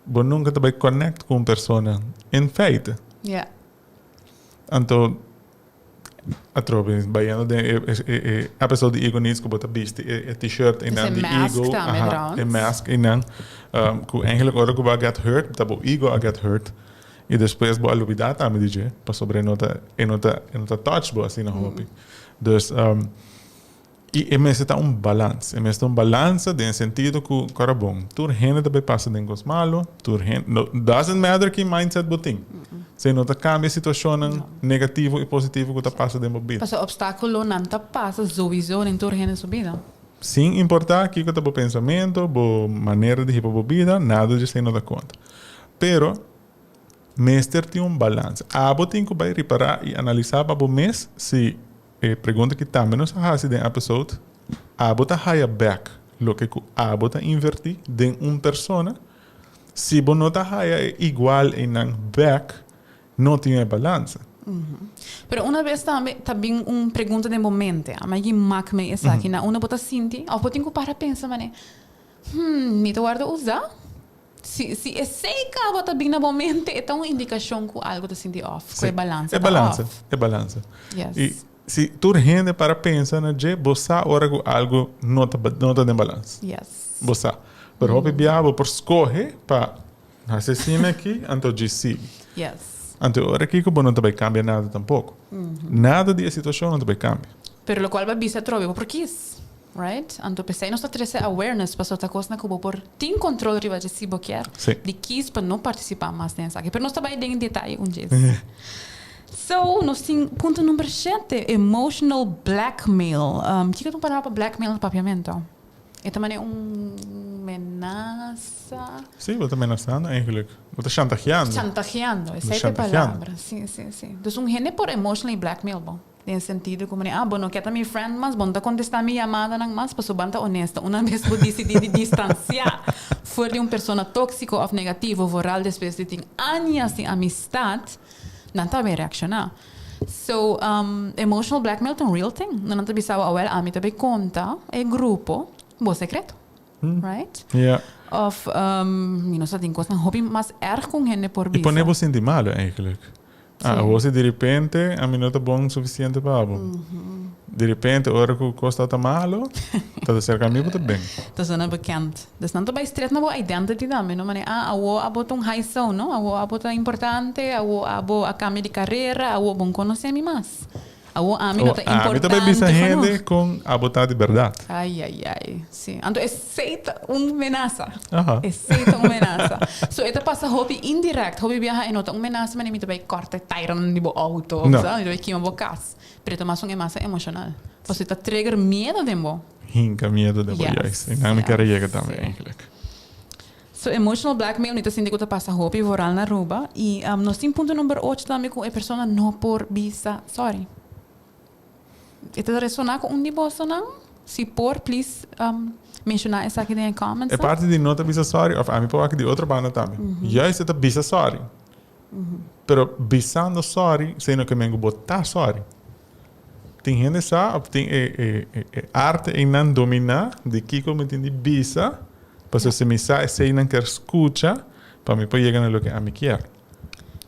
bo nunka ta bai connect ku un persona in feite.
Ja.
Anto Atrobe, bayendo den e episode di Ego Needs ku bo ta bisti e t-shirt einan di ego.
Aha,
e mask einan. Ku eigenlijk ora ku bo a get hurt, ta bo ego a get hurt. I despues bo a lubida tambe di dje, pasobra e no ta, e no ta, e no ta touch bo asina hopi. Dus, I e mester ta un balans. E mester ta un balansa den e sentido ku, kòrda bon, tur hende ta bay pasa den kos malu, tur hende, no, doesn't matter ki mindset bo tin. Esei no ta kambia e situashonnan negativo i positivo ku ta pasa den bo bida.
Pasobra opstákulonan ta pasa souiso den tur hende su bida.
Sin importá kiko ta bo pensamentu, bo manera di hiba bo bida, nada di esei no ta konta. Pero, mester tin un balans. Abo tin ku bay ripará i analisá pa bo mes si E pregunta ki tambe nos a hasi den episode, Abo ta haya bek loke ku abo ta invertí den un persona? Si bo no ta haya e igual einan bek, no tin e balansa.
Pero una bes tambe ta bin un pregunta den bo mente, a mi mak mei esaki, na unda bo ta sinti òf bo tin ku para pensa manera, Hmm, mi ta warda usa? Si, si esei kaba ta bin na bo mente, e ta un indikashon ku algu ta sinti òf, ku e balansa
ta
òf.
E balansa, e balansa.
Yes.
I si tur hende para pensa na dje, bo sa ora ku algu no ta, no ta den balans.
Yes.
Bo sa. Pero hopi biaha bo por skohe pa hasi asina aki, anto dje sigui.
Yes.
Anto e ora aki ku bo no ta bai kambia nada tampoko. Nada di e situashon no ta bai kambia.
Pero lokual bo a bisa atrobe, bo por kis. Right? Anto p'esei nos ta trese awareness pasobra ta kosnan ku bo por tin kontrol riba dje si bo kier.
Sí.
Di kis pa no partisipá mas den esaki. Pero nos ta bai den detaye un djes. So, nos tin punto number shete, emotional blackmail. Kiko ta un palabra pa blackmail na papiamento? E ta manera un menasa.
Sí, bo ta menasando eigenlijk. Bo ta chantageando.
Chantageando, esei ta e palabra. Sí, sí, sí. Dus un hende por emotionally blackmail bo. Den sentido ku manera, ah, bo no ke ta mi friend mas, bo no ta kontestá mi yamadanan mas, pasobra ban ta honesto, una bes bo disidí di distansiá for di un persona tóksiko òf negativo, vooral despues di tin añas di amistat, nan ta bay reakshoná. So, emotional blackmail ta un real thing. Nan ta bisa bo, awel, ami ta bay konta e grupo bo sekreto. Right?
Ja.
Of, mi no sa, tin kosnan hopi mas erg ku un hende por
I
bisa.
pone bo sinti malo eigenlijk. Ah, awor si direpente ami no ta bon sufisiente pa bo. Direpente ora ku kos ta ta malo, ta ta serka mi bo ta ben.
Ta zona bekend. Dus nan ta bai stret na bo identity tambe, no? Manera, ah, awor abo ta un high so, no? Awor abo ta importante, awor abo a kambia di karera, awor bo no konosé mi mas. Awor ami no ta
Ami
importante
ta bai bisa
genoeg.
hende kon abo ta di bèrdat.
Ai, ai, ai. Sí. Anto esei ta un menasa.
Aha.
Esei ta un menasa. So e ta pasa hopi indirect. Hopi biaha e no ta un menasa manera mi ta bai kòrta e tairanan di bo outo
No.
sa. Mi ta bai kima bo kas. Pero e ta mas un emasa emoshonal. Pasobra e ta trigger miedo den bo.
Hinka miedo den bo,
Yes,
juist. I nan mi kere
yes,
yega tambe
sí.
eigenlijk.
So emotional blackmail mi ta sinti ku ta pasa hopi vooral na Aruba y nos tin punto number ocho tambe ku e persona no por bisa sorry. E ta resona ku un di bosonan? Si por please menciona esaki den e comments.
E parti di no ta bisa sorry of ami por wak di otro banda tambe. Juist e ta bisa sorry. Pero bisando sorry sino ke men ku bo ta sorry. Tin hende sa of tin e arte einan domina di kiko mi tin di bisa. Pasobra si mi sa esei nan kier scucha pa mi por yega na loke ami kier.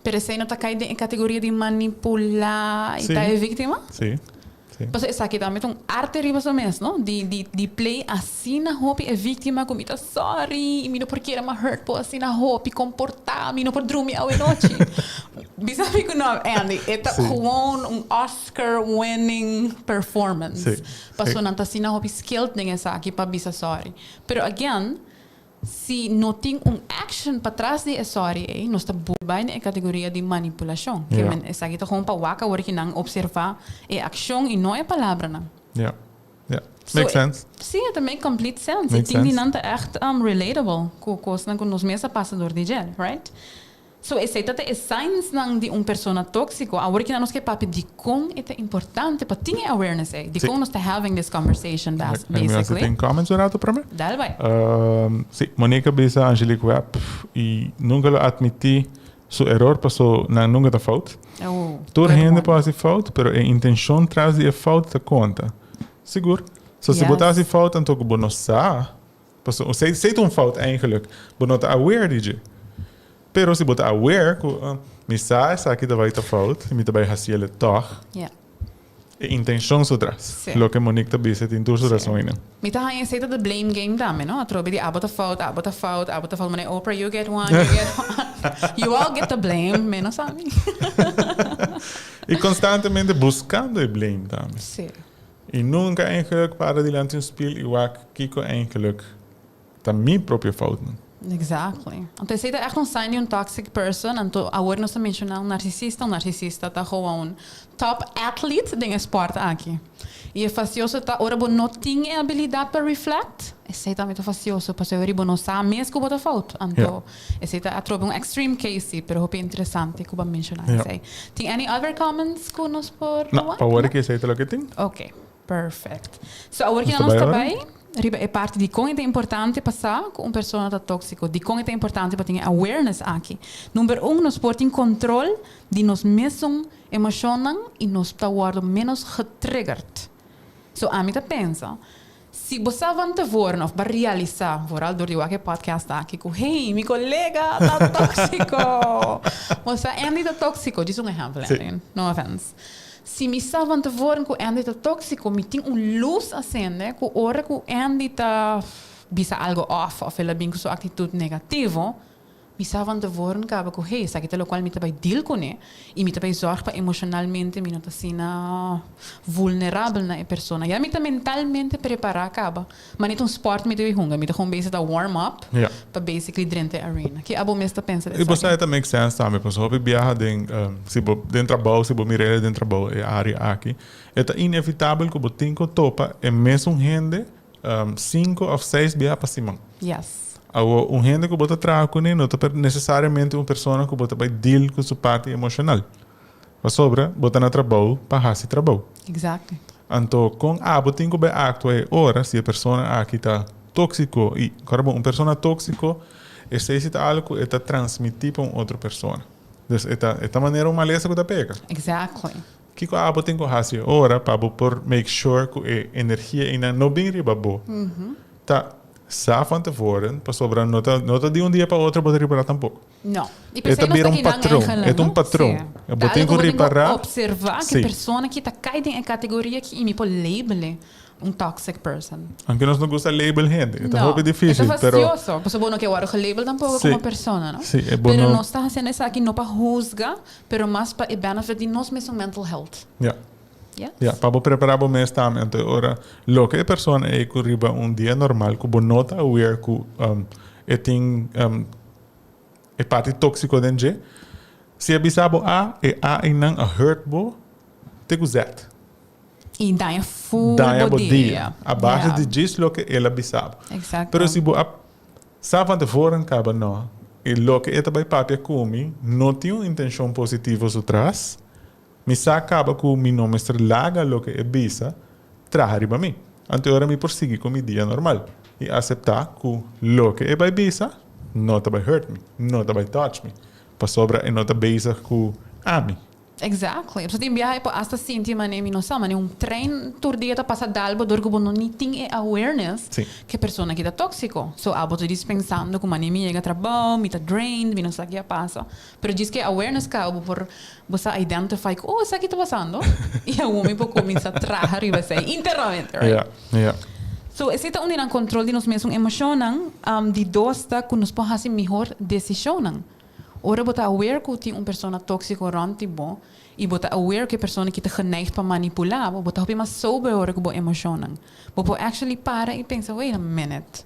Pero esei no ta cay den e categoria di manipula y ta e victima?
Sí. Sí.
Pasobra esaki tambe ta un arte riba su mes, no? Di di di play asina hopi e victima cu mi ta sorry y mi no por kere ma hurt bo asina hopi, comporta, mi no por drumi awe nochi. Bisa mi cu no, Andy, e ta gewoon un Oscar winning performance. Pasobra nan ta asina hopi skilled den esaki pa bisa sorry. Pero again, si no tin un action patras di e sorry ei, nos ta bai na e categoria di manipulacion. Ke men esaki ta gewoon pa wak awor ki nan observa e accion y no e palabranan.
Ja. Ja. Makes sense.
Sí, e ta make complete sense. Y tin di nan ta echt relatable cu cosnan cu nos mes a pasa door di dje, right? So esei ta ta e signsnan di un persona tóksiko. Awor kinan nos ke papia dikon e ta importante pa tin e awareness ei. Dikon nos ta having this conversation basically.
Mi hasi tin comments un rato prome.
Dale bai.
Si, Monica bisa Angelique Webb y nunca lo admiti su error paso nan nunca ta fout. Tur hende por hasi fout pero e intencion tras di e fout ta conta. Sigur. So si bo ta hasi fout anto ku bo no sa. Pasobra esei ta un fout eigenlijk. Bo no ta aware di dje. Pero si bo ta aware ku mi sa esaki ta bai ta fout i mi ta bai hasiel e tòg. E intenshon su tras. Loke Monique ta bisa tin tur su rason einan.
Mi ta haña esei ta the blame game tambe, no? Atrobe di abo ta fout, abo ta fout, abo ta fout. Manera Oprah, you get one, you get one. You all get the blame, menos ami.
I konstantemente buskando e blame tambe. I nunka eigenlijk para dilanti un spiel i wak kiko eigenlijk ta mi propio foutnan.
Exactly. Anto esei ta echt un sign di un toxic person. Anto awor nos ta menciona un narcisista. Un narcisista ta gewoon top athlete den e sport aki. I e fastioso ta ora bo no tin e abilidad pa reflect, esei tambe ta fastioso pasobra ora bo no sa mes ku bo ta fout. Anto esei ta atrobe un extreme case si, pero hopi interesante ku bo a menciona esei. Tin any other comments ku nos por
No, pa awor aki esei ta loke tin.
Ok, perfect. So awor ki nos ta bai riba e parti di kon e ta importante pa sa ku un persona ta tóksiko, dikon e ta importante pa tin e awareness aki. Number un, nos por tin kontrol di nos mesun emoshonnan i nos ta wòrdu ménos getriggerd. So ami ta pensa, Si bo sa van tevoren of bo a realisa, vooral door di wak e podcast aki, ku hey, mi kolega ta tóksiko! Bo sa Andy ta tóksiko, djis un ehèmpel Andy, no offense. Si mi sa van tevoren ku Andy ta tóksiko, mi tin un lus a sende ku ora ku Andy ta bisa algo òf òf el a bin ku su aktitut negativo, Mi sa van tevoren kaba ku hey, esaki ta lokual mi ta bai deal kuné i mi ta bai zòrg pa emoshonalmente mi no ta asina vulnerabel na e persona. Ya mi ta mentalmente prepará kaba. Ma ni ta un spòrt mi ta bai hunga, mi ta gewoon bezig ta warm up pa basically drenta e arena. Ke abo mes ta pensa di
esaki? I bo sa e ta make sense tambe pasobra hopi biaha den si bo den trabou si bo mir'é den trabou e área aki e ta inevitabel ku bo tin ku topa e mesun hende Sinku òf seis bia pa siman.
Yes.
Awor, un hende ku bo ta traha kuné no ta nesesariamente un persona ku bo ta bai deal ku su parti emoshonal. Pasobra bo ta na trabou pa hasi trabou.
Exactly.
Anto, kon abo tin ku bai aktua e ora si e persona aki ta tóksiko? I kòrda bon, un persona tóksiko, esei si ta algu ku e ta transmití pa un otro persona. Dus e ta e ta manera un malesa ku ta pega.
Exactly.
Kiko abo tin ku hasi ora pa bo por make sure ku e energia einan no bin riba bo? Ta sa van tevoren, pasobra no ta no ta di un dia pa otro bo ta ripará tampoko.
No.
I E ta bira un patron, e ta un patron.
Bo tin ku ripará. Observá ku e persona ki ta kai den e kategoria ki i mi por label'e un toxic person.
Aunke nos no gusta label hende, e ta hopi dificil,
pero. E ta fastioso, pasobra bo no ke wòrdu gelabel tampoko komo persona, no?
Sí, e bo no.
Pero nos ta hasiendo esaki no pa huzga, pero mas pa e benefit di nos mesun mental health.
Ja.
Yes.
Ja, pa bo prepara bo mes tambe. Anto e ora loke e persona ei ku riba un dia normal ku bo no ta aware ku e tin e parti tóksiko den dje, si e bisa bo A, e A einan a hurt bo te ku Z.
I daña full
Daña bo dia. A base di djis loke el a bisa bo.
Exacto.
Pero si bo a sa van tevoren kaba no, i loke e ta bai papia ku mi no tin un intencion positivo su tras, mi sa kaba ku mi no mester laga loke e bisa traha riba mi. Anto e ora mi por sigui ku mi dia normal i aseptá ku loke e bai bisa no ta bai hurt mi, no ta bai touch mi, pasobra e no ta bezig ku ami.
Exactly. So tin biaha e por hasta sinti mane mi no sa, mane un trein tur dia ta pasa dal bo dor ku bo no ni tin e awareness ku e persona aki ta tóksiko. So abo ta djis pensando ku mane mi yega trabou, mi ta drained, mi no sa ki a pasa. Pero djis ku e awareness kaba bo por bo sa identify ku oh esaki ta pasando i awor mi por kuminsá traha riba esei internamente, right? So esei ta un di nan kontrol di nos mesun emoshonnan. Di dos ta ku nos por hasi mihor desishonnan. Ora bo ta aware ku tin un persona tóksiko rònt di bo i bo ta aware ku e persona ki ta geneigd pa manipulá bo, bo ta hopi mas sober ora ku bo emoshonnan. Bo por actually para i pensa, wait a minute,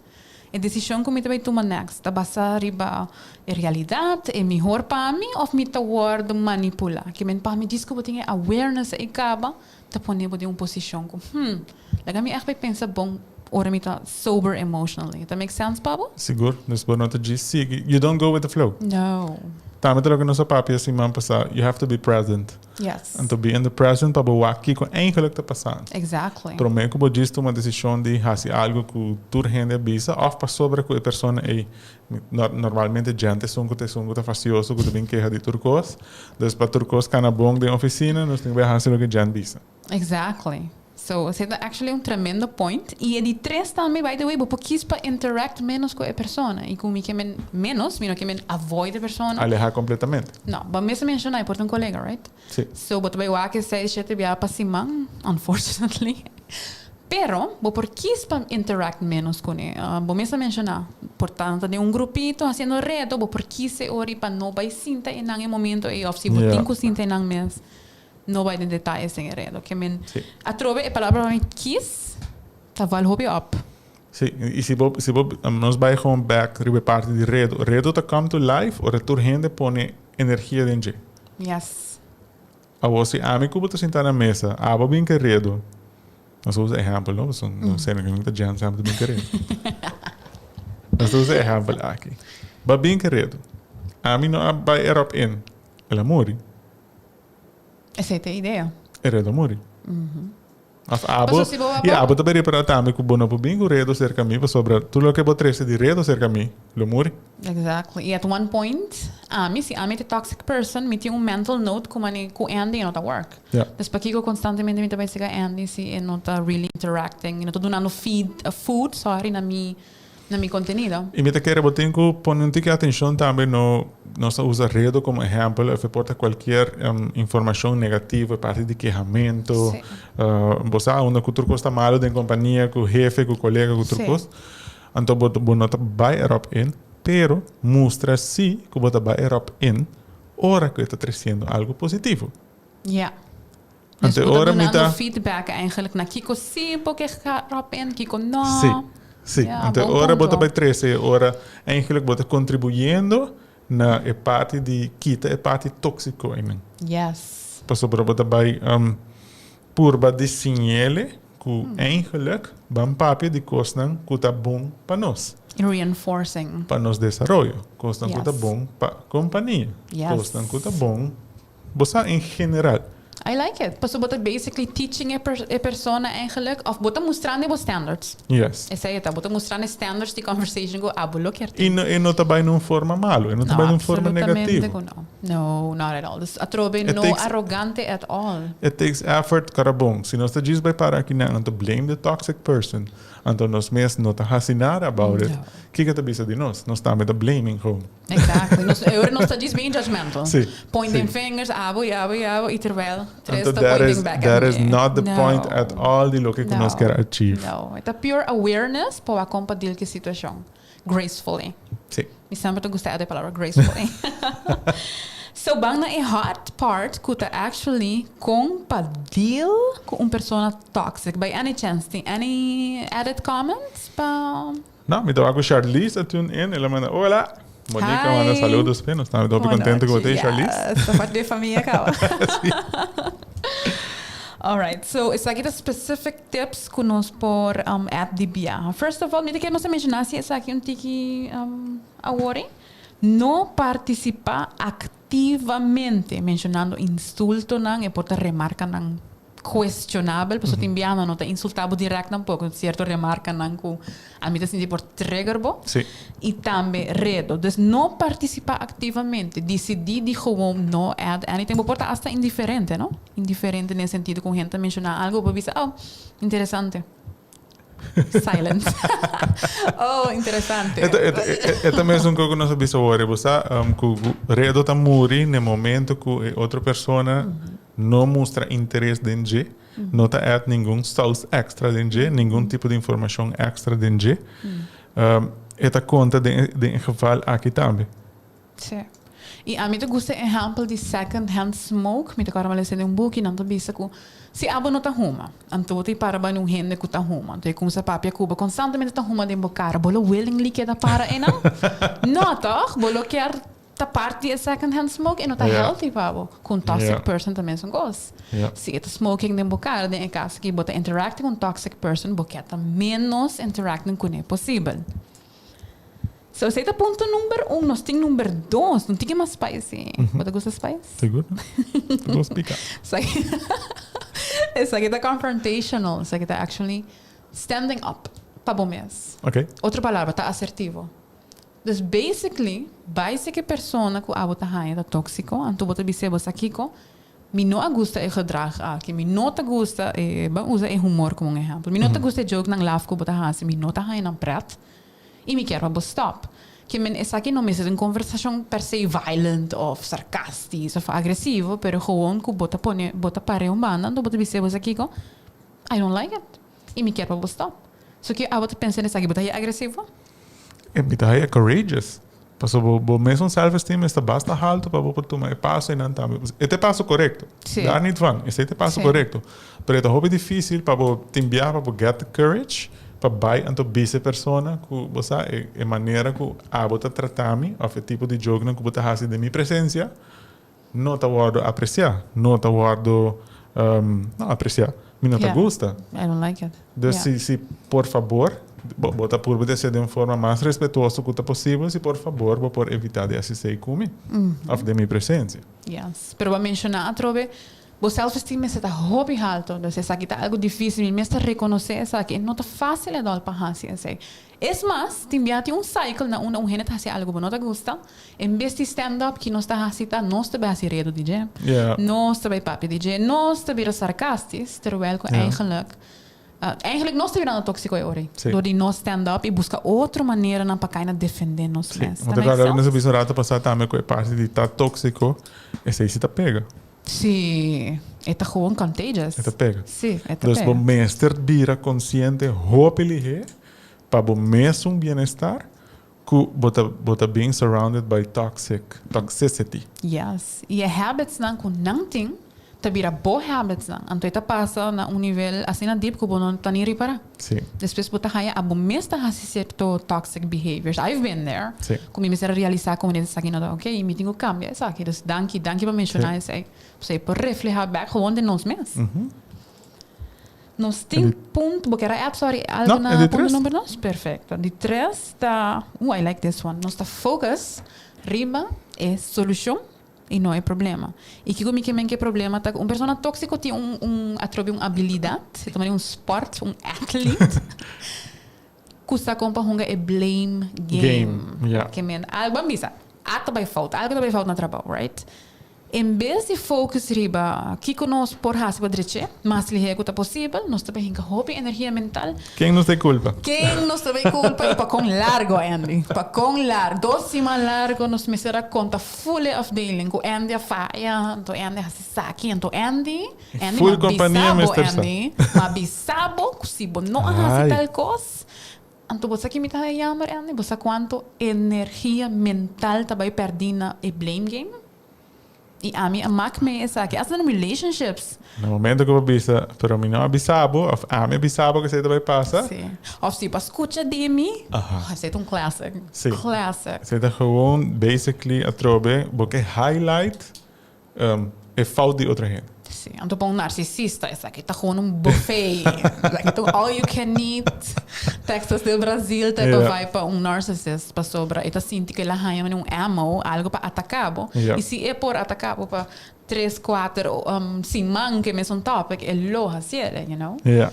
e desishon ku mi ta bai tuma next ta basá riba e realidat, e mihor pa mi òf mi ta wòrdu manipulá? Ke men pa mi djis ku bo tin e awareness ei kaba ta pone bo den un posishon ku, hmm, laga mi ègt bai pensa bon ora mi ta sober emotionally. Ta make sense pa bo?
Sigur. Dus bo no ta djis sigui. You don't go with the flow.
No.
Tambe ta loke nos a papia siman pasá, you have to be present.
Yes.
Anto be in the present pa bo wak kiko eigenlijk ta pasando.
Exactly.
Promé ku bo djis tuma desishon di hasi algu ku tur hende a bisa òf pasobra ku e persona ei Normalmente djente esun ku ta esun ku ta fastioso ku ta bin keha di tur kos. Dus pa tur kos kana bon den ofisina nos tin ku bai hasi loke djent bisa.
Exactly. So esei ta actually un tremendo point. I e di tres tambe, by the way, bo por kis pa interact menos ku e persona. I ku mi ke men menos, mi no ke men avoid e persona.
Aleha kompletamente.
No, bo mes a menshoná e por ta un kolega, right?
Sí.
So bo ta bai wak e seis, shete biaha pa siman, unfortunately. Pero bo por kis pa interact menos kuné. Bo mes a menshoná, por ta den un grupito hasiendo reto, bo por kis e ora pa no bai sinta einan e momento ei òf si bo tin ku sinta einan mes, no bai den detayes den e reto. Ke men atrobe e palabra pa mi kis ta val hopi òp.
Sí, i si bo, si bo, nos bai gewoon bèk riba e parti di reto. Reto ta come to life ora tur hende pone energia den dje.
Yes.
Awor si ami ku bo ta sinta na mesa, abo bin ke redo. Nos a usa ehèmpel, no? Pasobra no sena ku ta Jan semper ta bin ke redo. Nos ta usa ehèmpel aki. Bo a bin ke redo. Ami no a bai erop in. El a muri.
Esei ta e idea.
E redo a muri. Of abo, i abo ta bai repará tambe ku bo no por bin ku redo serka mi pasobra tur loke bo trese di redo serka mi lo muri.
Exactly. I at one point, ami, si ami ta toxic person, mi tin un mental note ku mane ku Andy e no ta work. Dus pakiko konstantemente mi ta bai sega Andy si e no ta really interacting, e no ta dunando feed, food, sorry, na mi na mi contenido.
I mi ta kere bo tin ku pone un tiki atenshon tambe no nos ta usa redo komo ehèmpel of e por ta kualkier informashon negativo e parti di kehamento bo sa unda ku tur kos ta malo den kompania ku hefe ku kolega ku tur kos anto bo bo no ta bai erop in pero mustra si ku bo ta bai erop in ora ku e ta tresiendo algu positivo.
Ja. Dus bo ta dunando feedback eigenlijk na kiko sí bo ke erop in, kiko no.
Sí, sí. Anto e ora bo ta bai trese e ora eigenlijk bo ta contribuyendo na e parti di kita e parti tóxico einan.
Yes.
Pasobra bo ta bai purba di siñele ku eigenlijk ban papia di kosnan ku ta bon pa nos.
Reinforcing.
Pa nos desaroyo. Kosnan ku ta bon pa kompania.
Yes.
Kosnan ku ta bon. Bo sa en general.
I like it. Pasobra bo ta basically teaching e e persona eigenlijk, of bo ta mustrando e bo standards.
Yes.
Esei e ta, bo ta mustrando e standards di conversation cu abo lo kier
tin. I no, e no ta bai na un forma malo, e no ta bai na un forma negativo.
No, absolutamente cu no. No, not at all. Dus atrobe
It
no
takes,
arrogante at all.
It takes effort, cara bon. Si nos ta djis bai para aki nan, anto blame the toxic person. Anto nos mes no ta haci nada about it.
No.
Kico ta bisa di nos? Nos tambe ta blaming gewoon.
Exactly. Nos, e ora nos ta djis bien judgmental.
Sí,
Pointing
sí.
fingers, abo y abo y abo, y terwijl tres
Anto
ta
that
pointing
is,
back
that
at
is
me.
not the point
No.
at all di loke ku nos
No.
kier achieve.
No. E ta pure awareness pa wak kon pa deal ku e situashon. Gracefully.
Sí.
Mi semper ta gusta e palabra gracefully. So ban na e hard part ku ta actually kon pa deal ku un persona toxic. By any chance tin any added comments pa.
No, mi tabata ku Charlize a tune in, el a manda hola. Monica manda
Hi.
saludos p'e, nos tambe ta hopi
Buenas
contento ku bo
nochi.
ta ei, Charlize.
Yes, ta parte di e famia caba.
Sí.
Alright, so esaki ta specific tips ku nos por add di biaha. First of all, mi ta kier nos a menshoná si esaki un tiki awor ei. No partisipá aktivamente menshonando insultonan, e por ta remarkanan. Cuestionabel, pasobra tin biaha nan no ta insulta bo direct tampoco, cierto remarcanan cu ami ta sinti por trigger bo. Y tambe redo. Dus no participa activamente, dicidi di gewoon no add anything. Bo por ta hasta indiferente, no? Indiferente den e sentido cu un hende ta menciona algo, bo por bisa, oh, interesante. Silence. Oh, interesante.
E ta mesun cu nos a bisa awor, bo sa cu redo ta muri na e momento cu e otro persona no mustra interes den dje, no ta add ningun saus extra den dje, ningun tipo di informacion extra den dje. E ta conta den e geval aki tambe.
Sí. I ami ta gusta e ehèmpel di second hand smoke. Mi ta kòrda mi a lesa den un buki, nan ta bisa ku si abo no ta huma, anto bo ta para bani un hende ku ta huma, anto e kumsa papia ku bo konstantemente ta huma den bo kara, bo lo willingly keda para einan? No, tòg? Bo lo kier ta parti di e second hand smoke? E no ta healthy pa bo. Ku un toxic person ta mesun kos. Si e ta smoking den bo kara, den e kas aki bo ta interacting ku un toxic person, bo kier ta ménos interacting kuné posibel. So esei ta punto number un. Nos tin number dos. No tin ke mas spicy. Bo ta gusta spice?
Sigur. Ta gusta pica.
Esaki ta confrontational. Esaki ta actually standing up pa bo mes.
Okay.
Otro palabra, ta asertivo. Dus basically, bai si ke persona ku abo ta haña ta tóksiko, anto bo ta bis'é bo sa kiko, Mi no a gusta e gedrag aki. Mi no ta gusta e, ban usa e humor como un ehempel. Mi no ta gusta e jokenan laf ku bo ta hasi. Mi no ta haña nan pret. I mi kier pa bo stop. Ke men esaki no mester ta un conversacion per se violent of sarcastisch of agresivo, pero gewoon ku bo ta pone, bo ta pare un banda, anto bo ta bis'é bo sa kiko, I don't like it. I mi kier pa bo stop. So ke abo ta pensa den esaki? Bo ta haña agresivo?
E mi ta haña courageous. Pasobra bo bo mesun self esteem esta basta halto pa bo por tuma e paso einan tambe. E ta e paso korekto.
Sí.
Daar niet van. Esei ta e paso
Sí.
korekto. Pero e ta hopi dificil pa bo tin biaha pa bo get the courage pa bai anto bisa e persona ku bo sa e e manera ku abo ta trata mi of e tipo di jokenan ku bo ta hasi den mi presencia no ta wordo aprecia, no ta wordo no aprecia, mi no ta gusta.
I don't like it.
Dus si si por fabor bo bo ta purba di hacié den un forma mas respetuoso cu ta posibel, si por fabor bo por evita di haci esey cu mi of den mi presencia.
Yes, pero bo a menciona atrobe bo self esteem mester ta hopi halto, dus esaki ta algo dificil, mi mes ta reconoce esaki, e no ta facil at all pa haci esey. Es mas, tin bia tin un cycle na unda un hende ta haci algo bo no ta gusta, en bes di stand up ki nos ta haci ta nos ta bay haci redo di dje, nos ta bay papia di dje, nos ta bira sarcastis, terwijl cu eigenlijk, eigenlijk nos ta birando toxico e ora ey, door di no stand up y busca otro maneranan pa cay na defende nos mes.
Ta make sense? Nos a bisa un rato pasa tambe cu e parti di ta toxico, esey si ta pega.
Sí, e ta gewoon contagious.
E ta pega.
Sí, e ta
Dus
pega.
bo mester bira consciente hopi lihé pa bo mesun bienestar cu bo ta bo ta being surrounded by toxic toxicity.
Yes, y e habitsnan cu nan tin ta bira bo habitsnan. Anto e ta pasa na un nivel asina diep cu bo no ta ni ripara.
Sí.
Despues bo ta haya abo mes ta haci cierto toxic behaviors. I've been there.
Sí.
Cu mi mester a realisa cu esaki no ta ok y mi tin cu cambia esaki. Dus danki, danki pa menciona esey. Pasobra e por refleha bek gewoon den nos mes. Nos tin punto, bo kier a add sorry algo
No, e
na
di
punto
tres.
number dos? Perfecto. Di tres ta, ooh I like this one. Nos ta focus riba e solucion I no e problema. I kiko mi ke men ku e problema ta ku un persona tóksiko tin un un atrobe un abilidat, se ta manda un sport, un athlete, ku sa kon pa hunga e blame game.
Game, ya.
Ke men algu a bisa, a ta bai fout, algu ta bai fout na trabou, right? En bes di focus riba kiko nos por hasi pa dreché, mas lihé ku ta posibel, nos ta bai hinka hopi energia mental.
Ken nos ta e kulpa?
Ken nos ta bay culpa y pa con largo, Andy? Pa con largo? Dos siman largo nos mester a conta full e afdeling cu Andy a faya, anto Andy a haci esaki, anto Andy, Andy
Full
m'a
compania
bisa bo,
mester sa.
Andy, m'a bisa bo cu si bo no a haci
Ay.
tal cos, anto bo sa ki mi ta haña jammer, Andy? Bo sa cuanto energia mental ta bay perdi na e blame game? I ami a mak mee esaki. Asta den relationships.
Na momento ku bo bisa, pero mi no a bisa bo, òf ami a bisa bo ku esei ta bai pasa.
Sí. Òf si bo a skucha di mi.
Aha.
Esei ta un classic.
Sí.
Classic.
Esei ta gewoon basically atrobe bo ke highlight e fout di otro hende.
Sí. Anto pa un narsisista esaki ta gewoon un buffet. Esaki ta un all you can eat. Texas del Brasil type of vibe pa un narcissist, pasobra e ta sinti ku el a haña un ammo, algo pa ataká bo. I si e por ataká bo pa tres, kuater siman ku e mesun topic, e lo hasiel, you know?
Ja.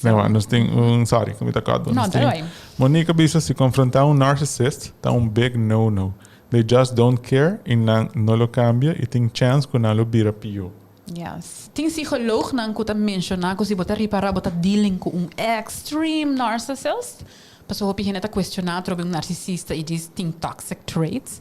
No, nos tin un, sorry, ku mi ta cut bo.
No, dale bai.
Monica bisa si konfrontá un narcissist ta un big no-no. They just don't care i nan no lo kambia i tin chèns ku nan lo bira pió.
Yes. Tin psicoloognan cu ta menciona cu si bo ta ripara bo ta dealing cu un extreme narcissist, pasobra hopi hende ta cuestiona atrobe un narcisista y djis tin toxic traits.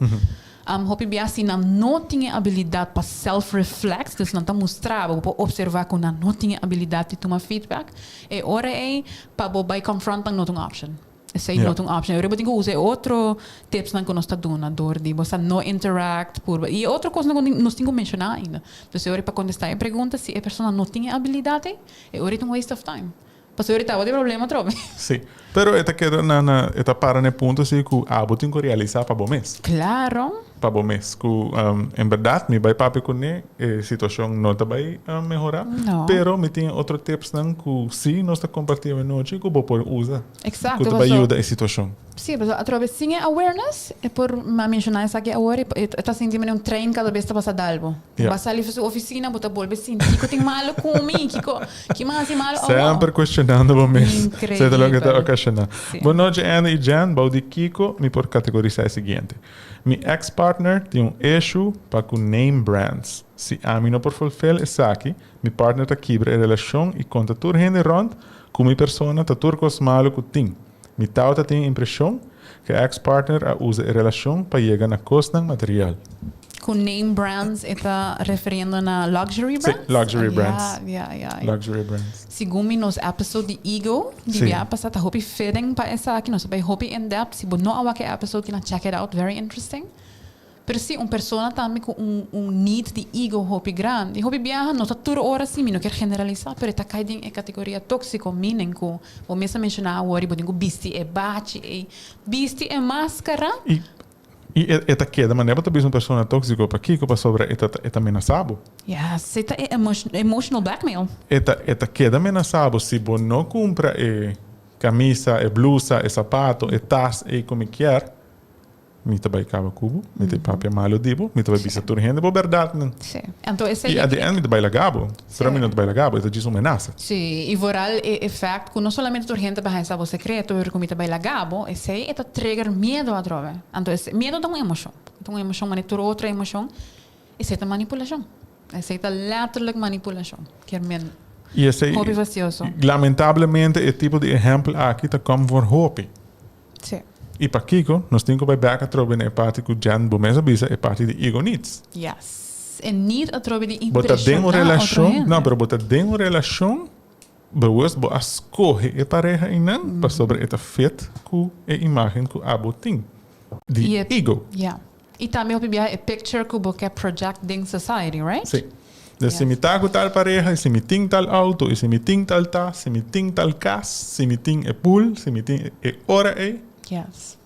Hopi bia si nan no tin e abilidad pa self reflect, dus nan ta mustra bo, bo por observa cu nan no tin e abilidad di tuma feedback, e ora ey pa bo bay confront nan no ta un option. Esei no ta un option. Ora bo tin ku usa e otro tipsnan ku nos ta duna dor di bo sa no interact purba. I e otro kosnan ku nos tin ku menshoná ainda. Entonces e ora pa kontestá e pregunta si e persona no tin e abilidat ei, e ora ta un waste of time. Pasobra e tabata e problema atrobe.
Sí. Pero e ta keda na na e ta para na e punto si ku abo tin ku realisá pa bo mes.
Claro.
Pa bo mes ku en bèrdat mi bai papia kuné e situashon no ta bai mehorá.
No.
Pero mi tin e otro tipsnan ku sí nos ta kompartí awenochi ku bo por usa.
Exacto,
Ku ta bai yuda e situashon.
Sí, pasobra atrobe sin e awareness, e por mi a menshoná esaki awor, e ta sinti manera un trein kada bes ta pasa dal bo. Bo a sali for su ofisina, bo ta bolbe sinti kiko tin malo ku mi, kiko, ki mi a hasi malo awor.
Semper kuestionando bo mes.
Increibel.
Esei ta loke ta okashoná.
Sí.
Bon nochi Andy i Jen, bou di kiko mi por kategorisá e siguiente? Mi ex partner tin un issue pa ku name brands. Si ami no por fulfill esaki, Mi partner ta kibra e relashon i konta tur hende rònt ku mi persona ta tur kos malu ku tin. Mi tawata tin e impreshon ku e ex partner a usa e relashon pa yega na kosnan material.
Ku name brands e ta referiendo na luxury brands?
Sí, luxury brands.
Ya, ya, ya.
Luxury brands.
Segun mi nos episode di ego di bia pasa ta hopi fitting pa esaki. Nos a bai hopi in depth. Si bo no a wak e episode kina check it out, very interesting. Pero si un persona tambe cu un un need di ego hopi grandi, hopi biaha no ta tur ora si, mi no kier generalisa, pero e ta cay den e categoria toxico, meaning cu bo mes a menciona awor y bo tin cu bisti e bachi ey, bisti e mascara.
Y y e e ta keda manera bo ta bisa un persona toxico, pakico? Pasobra e ta e ta menasa bo.
Yes, e ta e emotional blackmail.
E ta e ta keda menasa bo si bo no cumpra e camisa, e blusa, e sapato, e tas ey cu mi kier. Mi ta bai kaba ku bo, mi ta papia malu di bo, mi ta bai bisa tur hende bo bèrdatnan.
Sí. Anto esei.
I at the end mi ta bai laga bo, pero mi no ta bai laga bo, e ta djis un menasa.
Sí, i vooral e effect ku no solamente tur hende ta bai haña sa bo sekreto, pero ku mi ta bai laga bo, esei e ta trigger miedu atrobe. Anto esei, miedu ta un emoshon, ta un emoshon manera tur otro emoshon, esei ta manipulashon. Esei ta letterlijk manipulashon. Kier men
I esei,
hopi fastioso.
Lamentablemente e tipo di ehèmpel aki ta kòm for hopi.
Sí.
I pakiko nos tin ku bai bèk atrobe na e parti ku Jen bo mes a bisa, e parti di ego needs.
Yes. E need atrobe di
Bo ta den un
impreshoná otro
relashon,
hende.
no, pero bo ta den un relashon, bewust bo a skohe e pareha einan pasobra e ta fit ku e imágen ku abo tin di
I e,
ego.
ja. I tambe hopi biaha e picture ku bo ke project den society, right?
Sí. Dus si mi ta ku tal pareha, i si mi tin tal auto, i si mi tin tal tas, si mi tin tal kas, si mi tin e pool, si mi tin e ora ei.
Yes.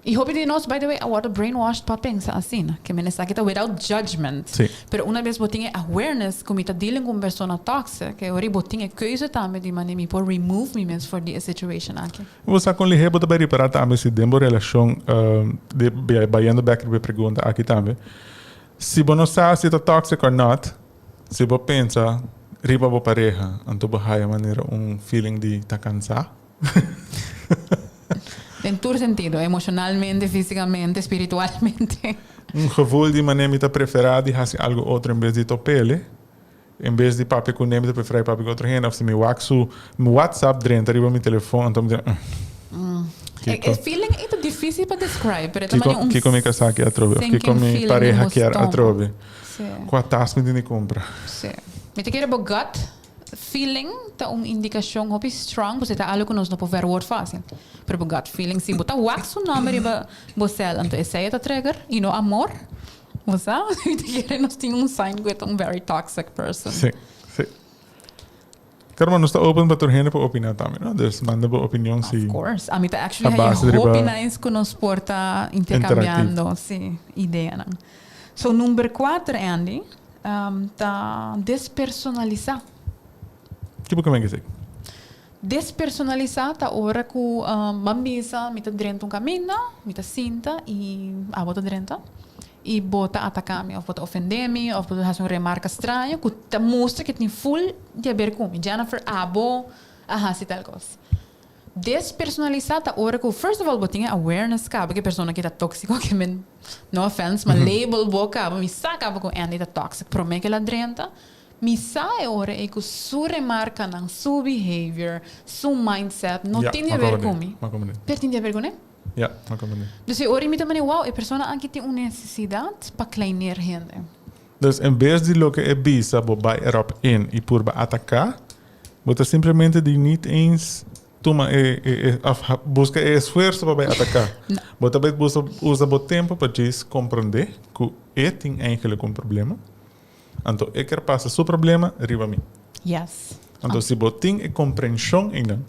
I hopi di nos, by the way, a wòrdu brainwashed pa pensa asina. Ke men esaki ta without judgment.
Sí.
Pero una bes bo tin e awareness ku mi ta dealing ku un persona toxic, e ora ei bo tin e keuze tambe di manera mi por remove mi mes for di e situation aki.
Bo sa kon lihé bo ta bai ripará tambe si den bo relashon, di bayendo bèk riba e pregunta aki tambe, si bo no sa si ta toxic or not, si bo pensa riba bo pareha, anto bo haya manera un feeling di ta kansá.
Den tur sentido, emoshonalmente, físikamente, spiritualmente.
Un gevoel di manera mi ta preferá di hasi algu otro en bes di top'ele. En bes di papia ku ne mi ta preferá di papia ku otro hende òf si mi wak su WhatsApp drenta riba mi telefon anto mi ta
Kiko. E feeling ei ta difícil pa describe pero e ta manera un
Kiko mi kasá ke atrobe òf kiko mi pareha kier atrobe. Kua tas mi tin di kumpra.
Sí. Mi ta kere bo gut feeling ta un indikashon hopi strong pasobra e ta algu ku nos no por verwoord fácil. Pero bo gut feeling si bo ta wak su nòmber riba bo sèl anto esei e ta trigger i no amor. Bo sa? Mi ta kere nos tin un sign ku e ta un very toxic person.
Sí, sí. Pero nos ta open pa tur hende por opiná tambe, no? Dus manda bo opinion si.
Of course. Ami ta actually haña hopi nice ku nos por ta interkambiando, sí, ideanan. So number kuater, Andy, ta despersonalisá.
Ki bo ke men ke esei?
Despersonalisá ta ora ku ban bisa mi ta drenta un kaminda, mi ta sinta i abo ta drenta i bo ta ataká mi òf bo ta ofendé mi òf bo ta hasi un remarka straño ku ta mustra ku tin ful di haber ku mi. Jennifer, abo a hasi tal kos. Despersonalisá ta ora ku first of all bo tin e awareness kaba ku e persona aki ta tóksiko ke men no offense ma label bo kaba mi sa kaba ku Andy ta tóksiko promé ku el a drenta. Mi sa e ora ei ku su remarkanan, su behavior, su mindset no tin di haber ku mi, pero tin di haber kuné. Dus e ora ei mi ta mane, wow, e persona aki tin un nesesidat pa kleineer hende.
Dus en bes di loke e bisa bo bai erop in i purba ataká, bo ta simplemente di niet eens tuma e e of buska e esfuerso pa bai ataká. Bo ta bai usa bo tempu pa djis komprondé ku e tin eigenlijk un problema. Anto e ker pasa su problema riba mi.
Yes.
Anto si bo tin e comprension einan,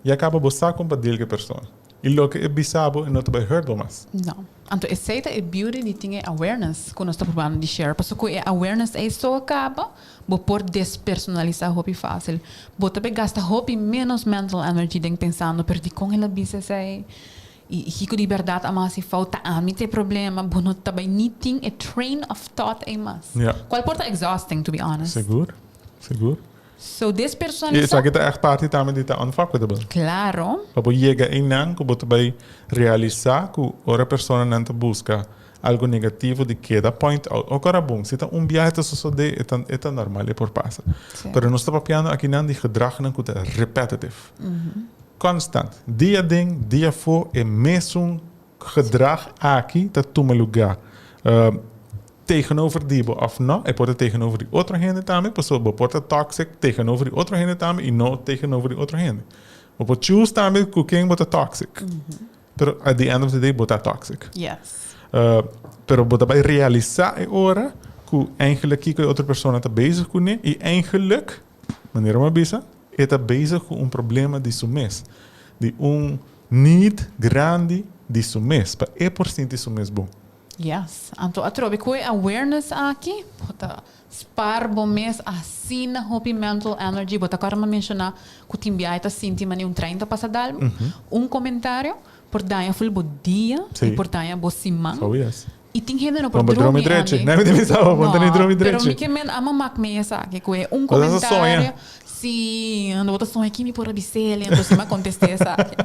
ya caba bo sa con pa deal cu e persona. Y loke e bisa bo e no ta bay hurt bo mas.
No. Anto esey ta e beauty di tin e awareness cu nos ta probando di share. Pasobra cu e awareness ey so a caba, bo por despersonalisa hopi facil. Bo ta bay gasta hopi menos mental energy den pensando pero dicon el a bisa esey? I kiko di bèrdat a mas si fout ta ami ta e problema, bo no ta bai ni tin e train of thought ei mas.
Ja.
Kual por ta exhausting to be honest.
Sigur, sigur.
So despersonalisá.
I esaki ta ègt parti tambe di ta unfuckwithable.
Klaro.
Pa bo yega einan ku bo ta bai realisá ku ora personanan ta buska algu negativo di keda point out. Oko ora bon, si ta un biahe ta sosodé e ta e ta normal, e por pasa.
Sí.
Pero nos ta papiando akinan di gedragnan ku ta repetitive. Constant, dia den, dia afó e mesun gedrag aki ta tuma lugá. Tegenover di bo òf no, e por ta tegenover di otro hende tambe, pasobra bo por ta toxic tegenover di otro hende tambe i no tegenover di otro hende. Bo por choose tambe ku ken bo ta toxic, pero at the end of the day bo ta toxic.
Yes.
Pero bo ta bai realisá e ora ku eigenlijk kiko e otro persona ta bezig kuné i eigenlijk, manera mi a bisa, E ta bezig ku un problema di su mes, di un need grandi di su mes, pa e por sinti su mes bon.
Yes. Anto atrobe ku e awareness aki, bo ta spar bo mes asina hopi mental energy. Bo ta kòrda mi a menshoná ku tin biaha e ta sinti manera un trein ta pasa dal bo. Un komentario por daña ful bo dia i por daña bo siman.
Oh yes.
I tin hende no por drumi, Andy.
No,
pero mi ke men ama mak mi esaki ku e un komentario. Si, ando bo ta soña ki mi por a bis'el, anto si mi a kontest'é esaki.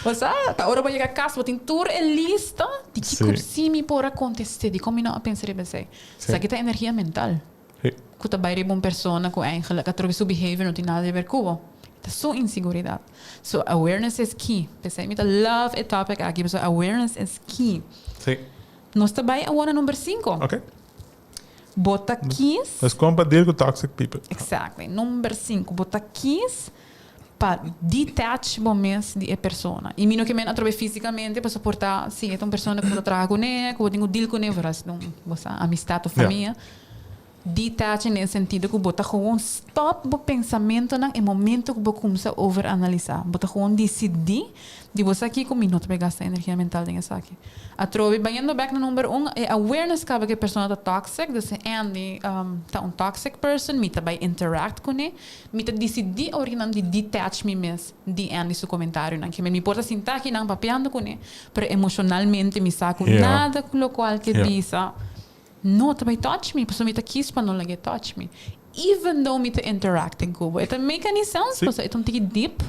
Bo sa, ta ora bo yega kas bo tin tur e lista di kiko si mi por a kontest'é, dikon mi no a pensa riba esei. Esaki ta energia mental ku ta bai riba un persona ku eigenlijk atrobe su behavior no tin nada di ber ku bo. Ta su inseguridat. So awareness is key. P'esei mi ta love e topic aki pasobra awareness is key.
Sí.
Nos ta bai awor na number cinco.
Ok.
Bo ta kies.
Nos kon pa deal ku toxic people.
Exactly. Number cinco. Bo ta kies pa detach bo mes di e persona. I mi no ke men atrobe fisicamente pasobra por ta si e ta un persona ku bo ta traha kuné, ku bo tin ku deal kuné, vooral si ta un bo sa amistad of famia. Detach den e sentido ku bo ta gewoon stop bo pensamentonan e momento ku bo kumsa overanalisá. Bo ta gewoon disidí di bo sa kiko mi no ta bay gasta energia mental den esaki. Atrobe bayendo bek na number un, e awareness kaba ku e persona ta toxic, dus Andy ta un toxic person, mi ta bay interact kuné, mi ta disidí awor kinan di detach mi mes di Andy su comentarionan. Kimen mi por ta sinta akinan papiando kuné, pero emocionalmente mi sa ku nada ku lokual ke bisa. No ta bai touch mi, pasobra mi ta kies pa no laga e touch mi. Even though mi ta interacting ku bo. E ta make any sense?
Sí.
Pasobra e ta un tiki deep.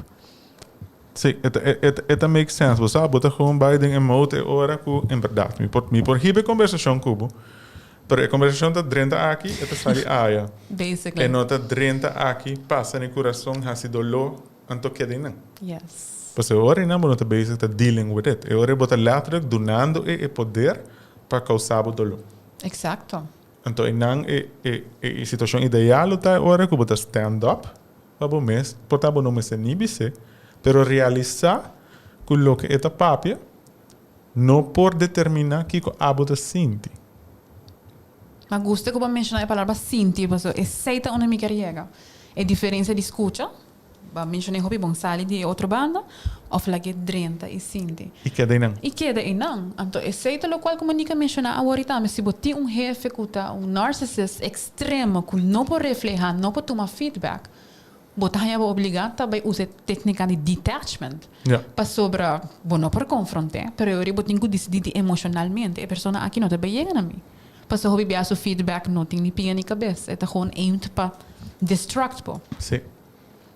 Sí, e ta, e, e ta make sense. Bo sa, bo ta gewoon bai den e mode e ora ku, en bèrdat, mi por, mi por hiba e kombersashon ku bo, pero e kombersashon ta drenta aki, e ta sali aya.
Basically.
E no ta drenta aki, pasa na e kurason, hasi doló, anto keda einan.
Yes.
Pasobra e ora einan bo no ta bezig ta dealing with it. E ora ei bo ta letterlijk dunando e e poder pa causa bo dolor.
Exacto.
Anto einan e e e situacion ideal lo ta e ora cu bo ta stand up pa bo mes, por ta bo no mester ni bis'é, pero realisa cu loke e ta papia no por determina kico abo ta sinti.
Ma gusta cu bo a menciona e palabra sinti, pasobra esey ta unda mi kier yega. E diferencia di scucha. Bo a mencion'é hopi bon sali di e otro banda of lag'é drenta i sinti.
I keda einan.
I keda einan. Anto esei ta lokual ku Monica menshoná awor i tambe si bo tin un hefe ku ta un narcissist ekstremo ku no por reflehá, no por tuma feedback. Bo ta haña bo obligá ta bai usa e téknika di detachment. Pasobra bo no por konfront'é, pero e ora bo tin ku disidí di emoshonalmente e persona aki no ta bai yega na mi. Pasobra hopi bia su feedback no tin ni pia ni kabes, e ta gewoon aimed pa destruct bo.
Sí.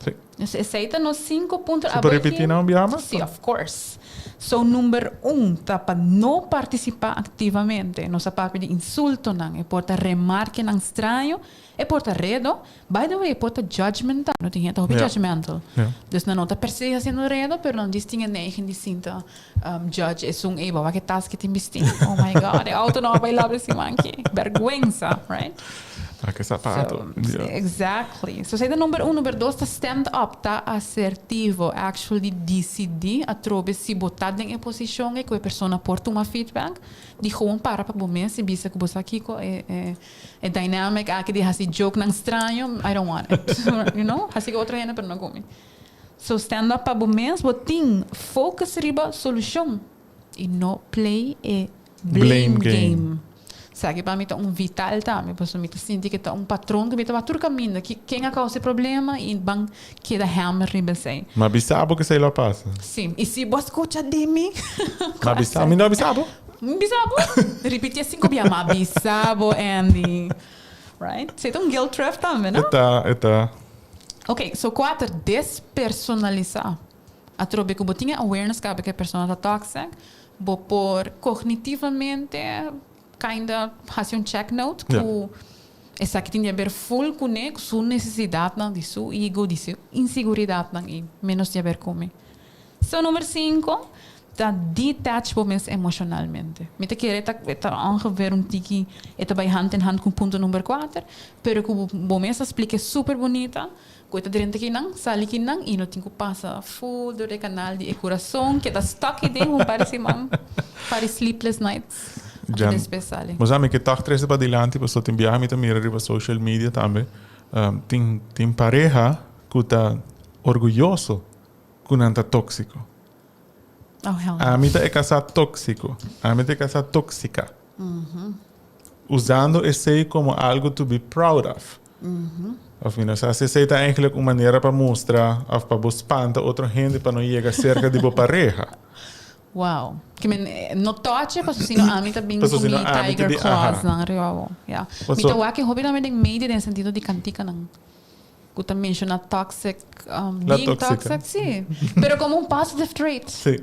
Sí.
Dus esei ta nos sinku punto.
Si por repití nan un bia mas?
Sí, of course. So number un ta pa no partisipá aktivamente. Nos a papia di insultonan, e por ta remarkenan straño, e por ta redo. By the way, e por ta judgmental. No tin hende hopi judgmental. Dus nan no ta per se hasiendo redo, pero nan djis tin e neiging di sinta judge esun, ey, bo wak e tas ke tin bisti? Oh my God, e auto no a bai laba e siman aki. Bergwensa, right?
Wak e sapato.
So, exactly. So esei ta number un. Number dos ta stand up, ta asertivo. Actually disidí atrobe si bo ta den e posishon ei ku e persona por tuma feedback, di gewoon para pa bo mes i bisa ku bo sa kiko e e E dynamic aki di hasi jokenan straño, I don't want it. You know? Hasi ku otro hende pero no ku mi. So stand up pa bo mes, bo tin focus riba solushon i no play e blame game. Esaki pa mi ta un vital tambe, pasobra mi ta sinti ku ta un patron ku mi ta wak tur kaminda. Ken a kousa e problema i ban keda hammer riba esei.
Mi a bisa bo ku esei lo a pasa.
Si, i si bo a skucha di mi.
Mi a bisa, mi no a bisa bo.
Mi bisa bo. Ripitié sinku bia, ma bisa bo, Andy. Right? Esei ta un guilt trip tambe, no?
E ta, e ta.
Ok, so kuater, despersonalisá. Atrobe ku bo tin e awareness kaba ku e persona ta toxic, bo por kognitivamente kinda hasi un check note ku esaki tin di haber full kuné, ku su nesesidatnan, di su ego, di su inseguridatnan i ménos di haber ku mi. So number sinku ta detach bo mes emocionalmente. Mi ta kere ta ta ongeveer un tiki e ta bai hand in hand ku punto number kuater, pero ku bo mes a splika super bunita ku e ta drenta kinan, sali kinan i no tin ku pasa full door e kanal di e kurason ke ta stuck ei den un par di siman, par di sleepless nights anto despues sali.
Bo sa mi ke tòg trese padilanti pasobra tin biaha mi ta mira riba social media tambe tin tin pareha ku ta orguyoso ku nan ta tóksiko.
Oh, hell no.
Ami ta e kasá tóksiko. Ami ta e kasá tóksika. Usando esei komo algu to be proud of. Of mi no sa si esei ta eigenlijk un manera pa mustra of pa bo spanta otro hende pa no yega serka di bo pareha.
Wow. Ke men no toche paso sino ami ta bin ku mi tiger claws nan riba bo. Ya. Mi ta wak e hopi tambe den media den sentido di kantikanan. Ku ta menshoná toxic,
La
being
tóxica.
toxic, sí. Pero komo un positive trait.
Sí.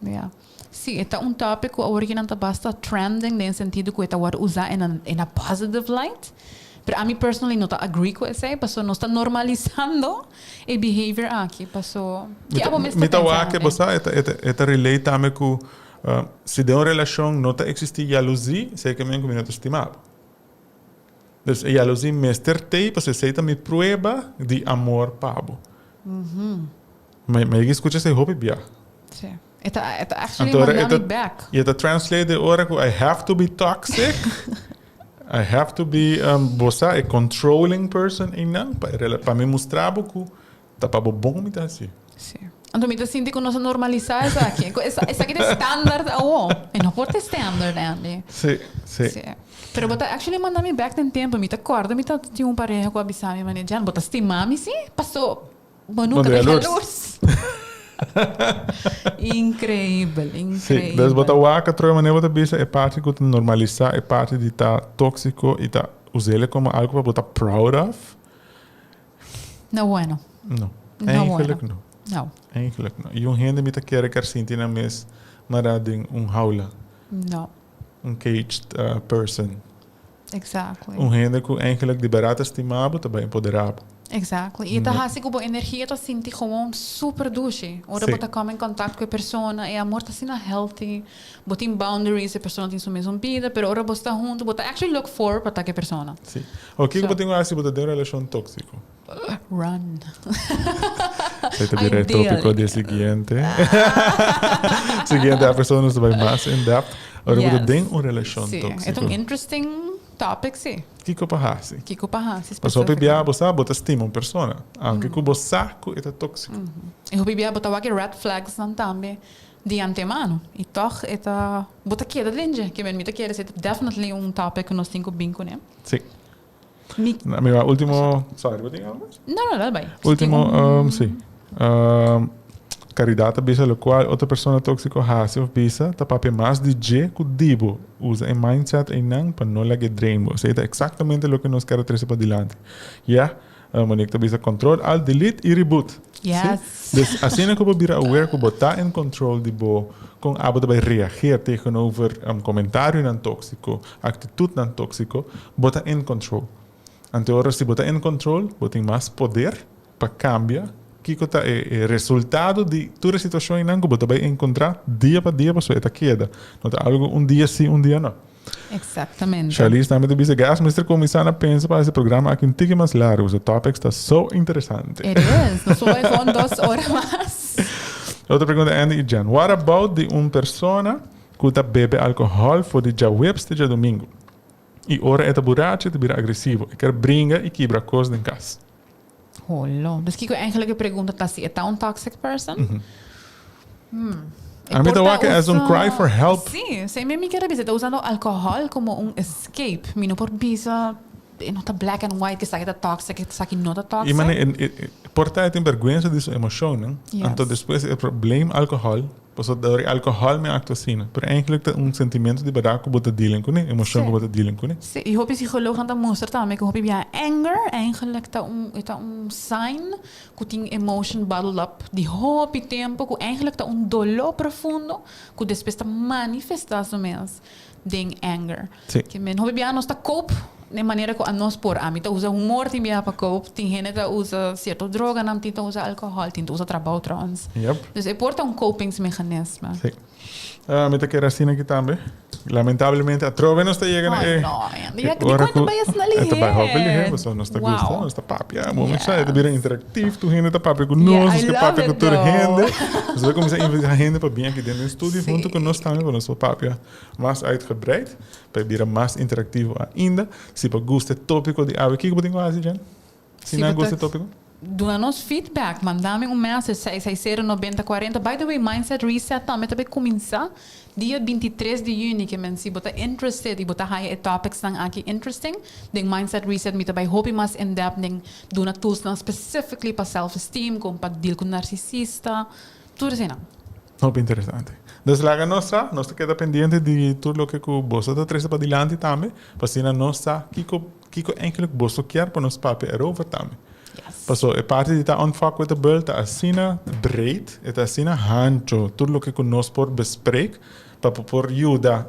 Ya. Sí, e ta un topic ku awor kinan ta basta trending den sentido ku e ta wòrdu usá in a, in a positive light. Pero ami personally no ta agree ku esei, paso nos ta normalisando e behavior aki, paso
Mi
ke
ta,
abo mes ta
mi ta
pensa
wak, bo
Andy?
sa, e ta, e ta, e ta relate tambe ku si den un relashon no ta eksistí yaluzí, esei ke men ku mi no ta stima bo. Dus e yaluzí mester t'ei pasobra esei ta mi prueba di amor pa bo. Mi mi a skucha esei hopi bia.
Sí. E ta e ta actually
Anto ora e
manda mi
ta
back.
i e ta translate e ora ku I have to be toxic, I have to be bo sa e controlling person einan pa e rela pa mi mustra bo ku Ta pa bo bon mi ta hasi.
Sí. Anto mi ta sinti ku nos a normalisá esaki. Ku esaki ta e standard awo. E no por ta e standard, Andy.
Sí, sí.
Sí. Pero bo ta actually manda mi bek den tempu. Mi ta kòrda mi ta tin un pareha ku a bisa mi manera, Jan, bo ta stima mi sí? Paso bo nunka ta yalurs. Increibel, increibel.
Sí, dus bo ta wak atrobe manera bo ta bisa e parti ku ta normalisá e parti di ta tóksiko i ta us'el komo algu pa bo ta proud of.
No bueno.
No.
No
Eigenlijk
bueno.
no.
No.
Eigenlijk no. Y un hende mi ta kere ker sinti nan mes mara den un haula.
No.
Un caged person.
Exactly.
Un hende cu eigenlijk di berdad ta stima bo ta bay empodera bo.
Exactly. Y e ta haci cu bo energia ta sinti gewoon super dushi. Ora bo ta come in contact cu e persona, e amor ta asina healthy. Bo tin boundaries, e persona tin su mesun bida, pero ora bo sta hunto, bo ta actually look forward pa ta cu e persona.
Sí. O kiko bo tin ku hasi si bo ta den un relashon tóksiko?
Run.
Esei ta bira e tópiko di e siguiente. Siguiente episode nos ta bai mas in depth. Ora bo ta den un relashon tóksiko.
Sí, e ta un interesting topic, sí.
Kiko pa hasi?
Kiko pa hasi
Pasobra hopi bia bo sa bo ta stima un persona, aunke ku bo sa ku e ta tóksiko.
I hopi bia bo ta wak e red flagsnan tambe di antemano. I tòg e ta, bo ta keda den dje. Ke men mi ta kere esei ta definitely un topic ku nos tin ku bin kuné.
Sí.
Mi
Mi wa ultimo, sorry, bo tin algo mas?
No, no, dal bai.
Ultimo, um, si. Um, Caridad ta bisa locual otro persona toxico haci of bisa ta papia mas di dje cu di bo. Usa e mindset eynan pa no lag'e drain bo. Esey ta exactamente loke nos kier a trece padilanti. Yeah, Monique ta bisa control, alt, delete y reboot.
Yes.
Si? Dus asina cu bo bira aware cu bo ta in control di bo con abo ta bay reageer tegenover comentarionan toxico, actitudnan toxico, bo ta in control. Anto ora si bo ta in control, bo tin mas poder pa cambia kico ta e resultado di tur e situacionnan cu bo ta bay encontra dia pa dia pasobra e ta keda. No ta algo un dia si, un dia no.
Exactamente.
Charlize tambe ta bisa gas mester cuminsa na pensa pa haci programa aki un tiki mas largo pasobra topics ta so interesante.
It is. Nos por bay gewoon dos ora mas.
Otro pregunta Andy y Jen. What about di un persona cu ta bebe alcohol for di djaweps te djadomingo? Y ora e ta burachi e ta bira agresivo. E kier bringa y kibra cos den cas.
Holo. Dus kiko eigenlijk e pregunta ta si e ta un toxic person? Hmm.
A mi ta wak as un cry for help.
Sí, sí mi kier a bisa. E ta usando alcohol como un escape. Mi no por bisa e no ta black and white cu esaki ta toxic, esaki no ta toxic.
Y mane e por ta e tin berguensa di su emocionnan.
Yes.
Anto despues e por blame alcohol. Pasobra dor di alcohol mi a actua asina. Pero eigenlijk ta un sentimento di berdad cu bo ta dealing cune, emocion cu bo ta dealing cune.
Sí, y hopi psicoloognan ta mustra tambe cu hopi biaha anger eigenlijk ta un e ta un sign cu tin emotion bottled up di hopi tempo cu eigenlijk ta un dolor profundo cu despues ta manifesta su mes den anger.
Sí.
Ke men hopi biaha nos ta cope den manera cu anos por. Ami ta usa humor tin biaha pa cope, tin hende ta usa cierto droganan, tin ta usa alcohol, tin ta usa trabou trouwens.
Yep.
Dus e por ta un copingsmechanisme.
Sí. Mi ta kere asina aki tambe. Lamentablemente atrobe nos ta yega na e
Ay no, Andy. Ya, di
ora
cuanto
cu
bay asina lihe?
E ta bay hopi lihe, pasobra nos ta gusta,
Wow.
nos ta papia. Bo mester sa, e ta bira interactief, tur hende ta papia cu
Yeah,
nos,
I
nos ke
love
papia cu
it
tur
though.
hende. Nos ta cuminsa invita hende pa bin aki den den studio
Sí.
hunto cu nos tambe pa nos por papia. Mas uitgebreid, pa e bira mas interactivo ainda. Si bo gusta e topico di awe, kiko bo tin cu haci, Jen? Si nan gusta e topico?
Duna nos feedback, manda mi un message seis seis sero nobenta cuarenta. By the way, Mindset Reset tambe ta bay cuminsa dia bintitres di juni, ke men si bo ta interested y bo ta haya e topicsnan aki interesting, den Mindset Reset mi ta bay hopi mas in depth den duna toolsnan specifically pa self esteem, con pa deal cu narcisista, Tur eseinan.
Hopi interesante. Dus laga nos sa, nos ta keda pendiente di tur loke ku boso ta trese padilanti tambe, pa asina nos sa kiko kiko eigenlijk boso kier pa nos papia erover tambe.
Yes.
Paso e parti di ta unfuckwithable ta asina breed, e ta asina hancho, tur loke ku nos por bespreek pa por yuda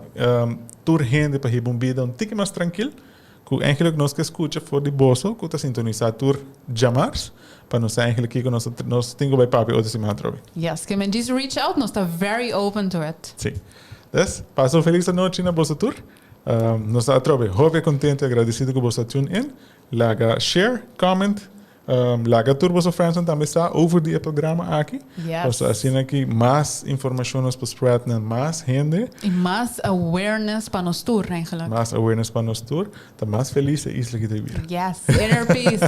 tur hende pa hiba un bida un tiki mas trankil. Ku eigenlijk nos ke skucha for di boso ku ta sintonisá tur djamars pa nos sa eigenlijk kiko nos nos tin ku bai papia otro siman atrobe.
Yes, ke men djis reach out, nos ta very open to it.
Sí. Dus, pasa un felis anochi na boso tur. Nos ta atrobe hopi kontento i agradesido ku boso a tune in. Laga share, comment, Laga tur boso friendsnan tambe sa over di e programa aki.
Yes.
Pasobra asina ki mas informacion nos por spread na mas hende.
Y mas awareness pa nos tur eigenlijk.
Mas awareness pa nos tur. Ta mas feliz e isla ki ta bira.
Yes. Inner peace.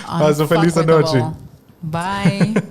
Pasa un feliz anochi.
Bye.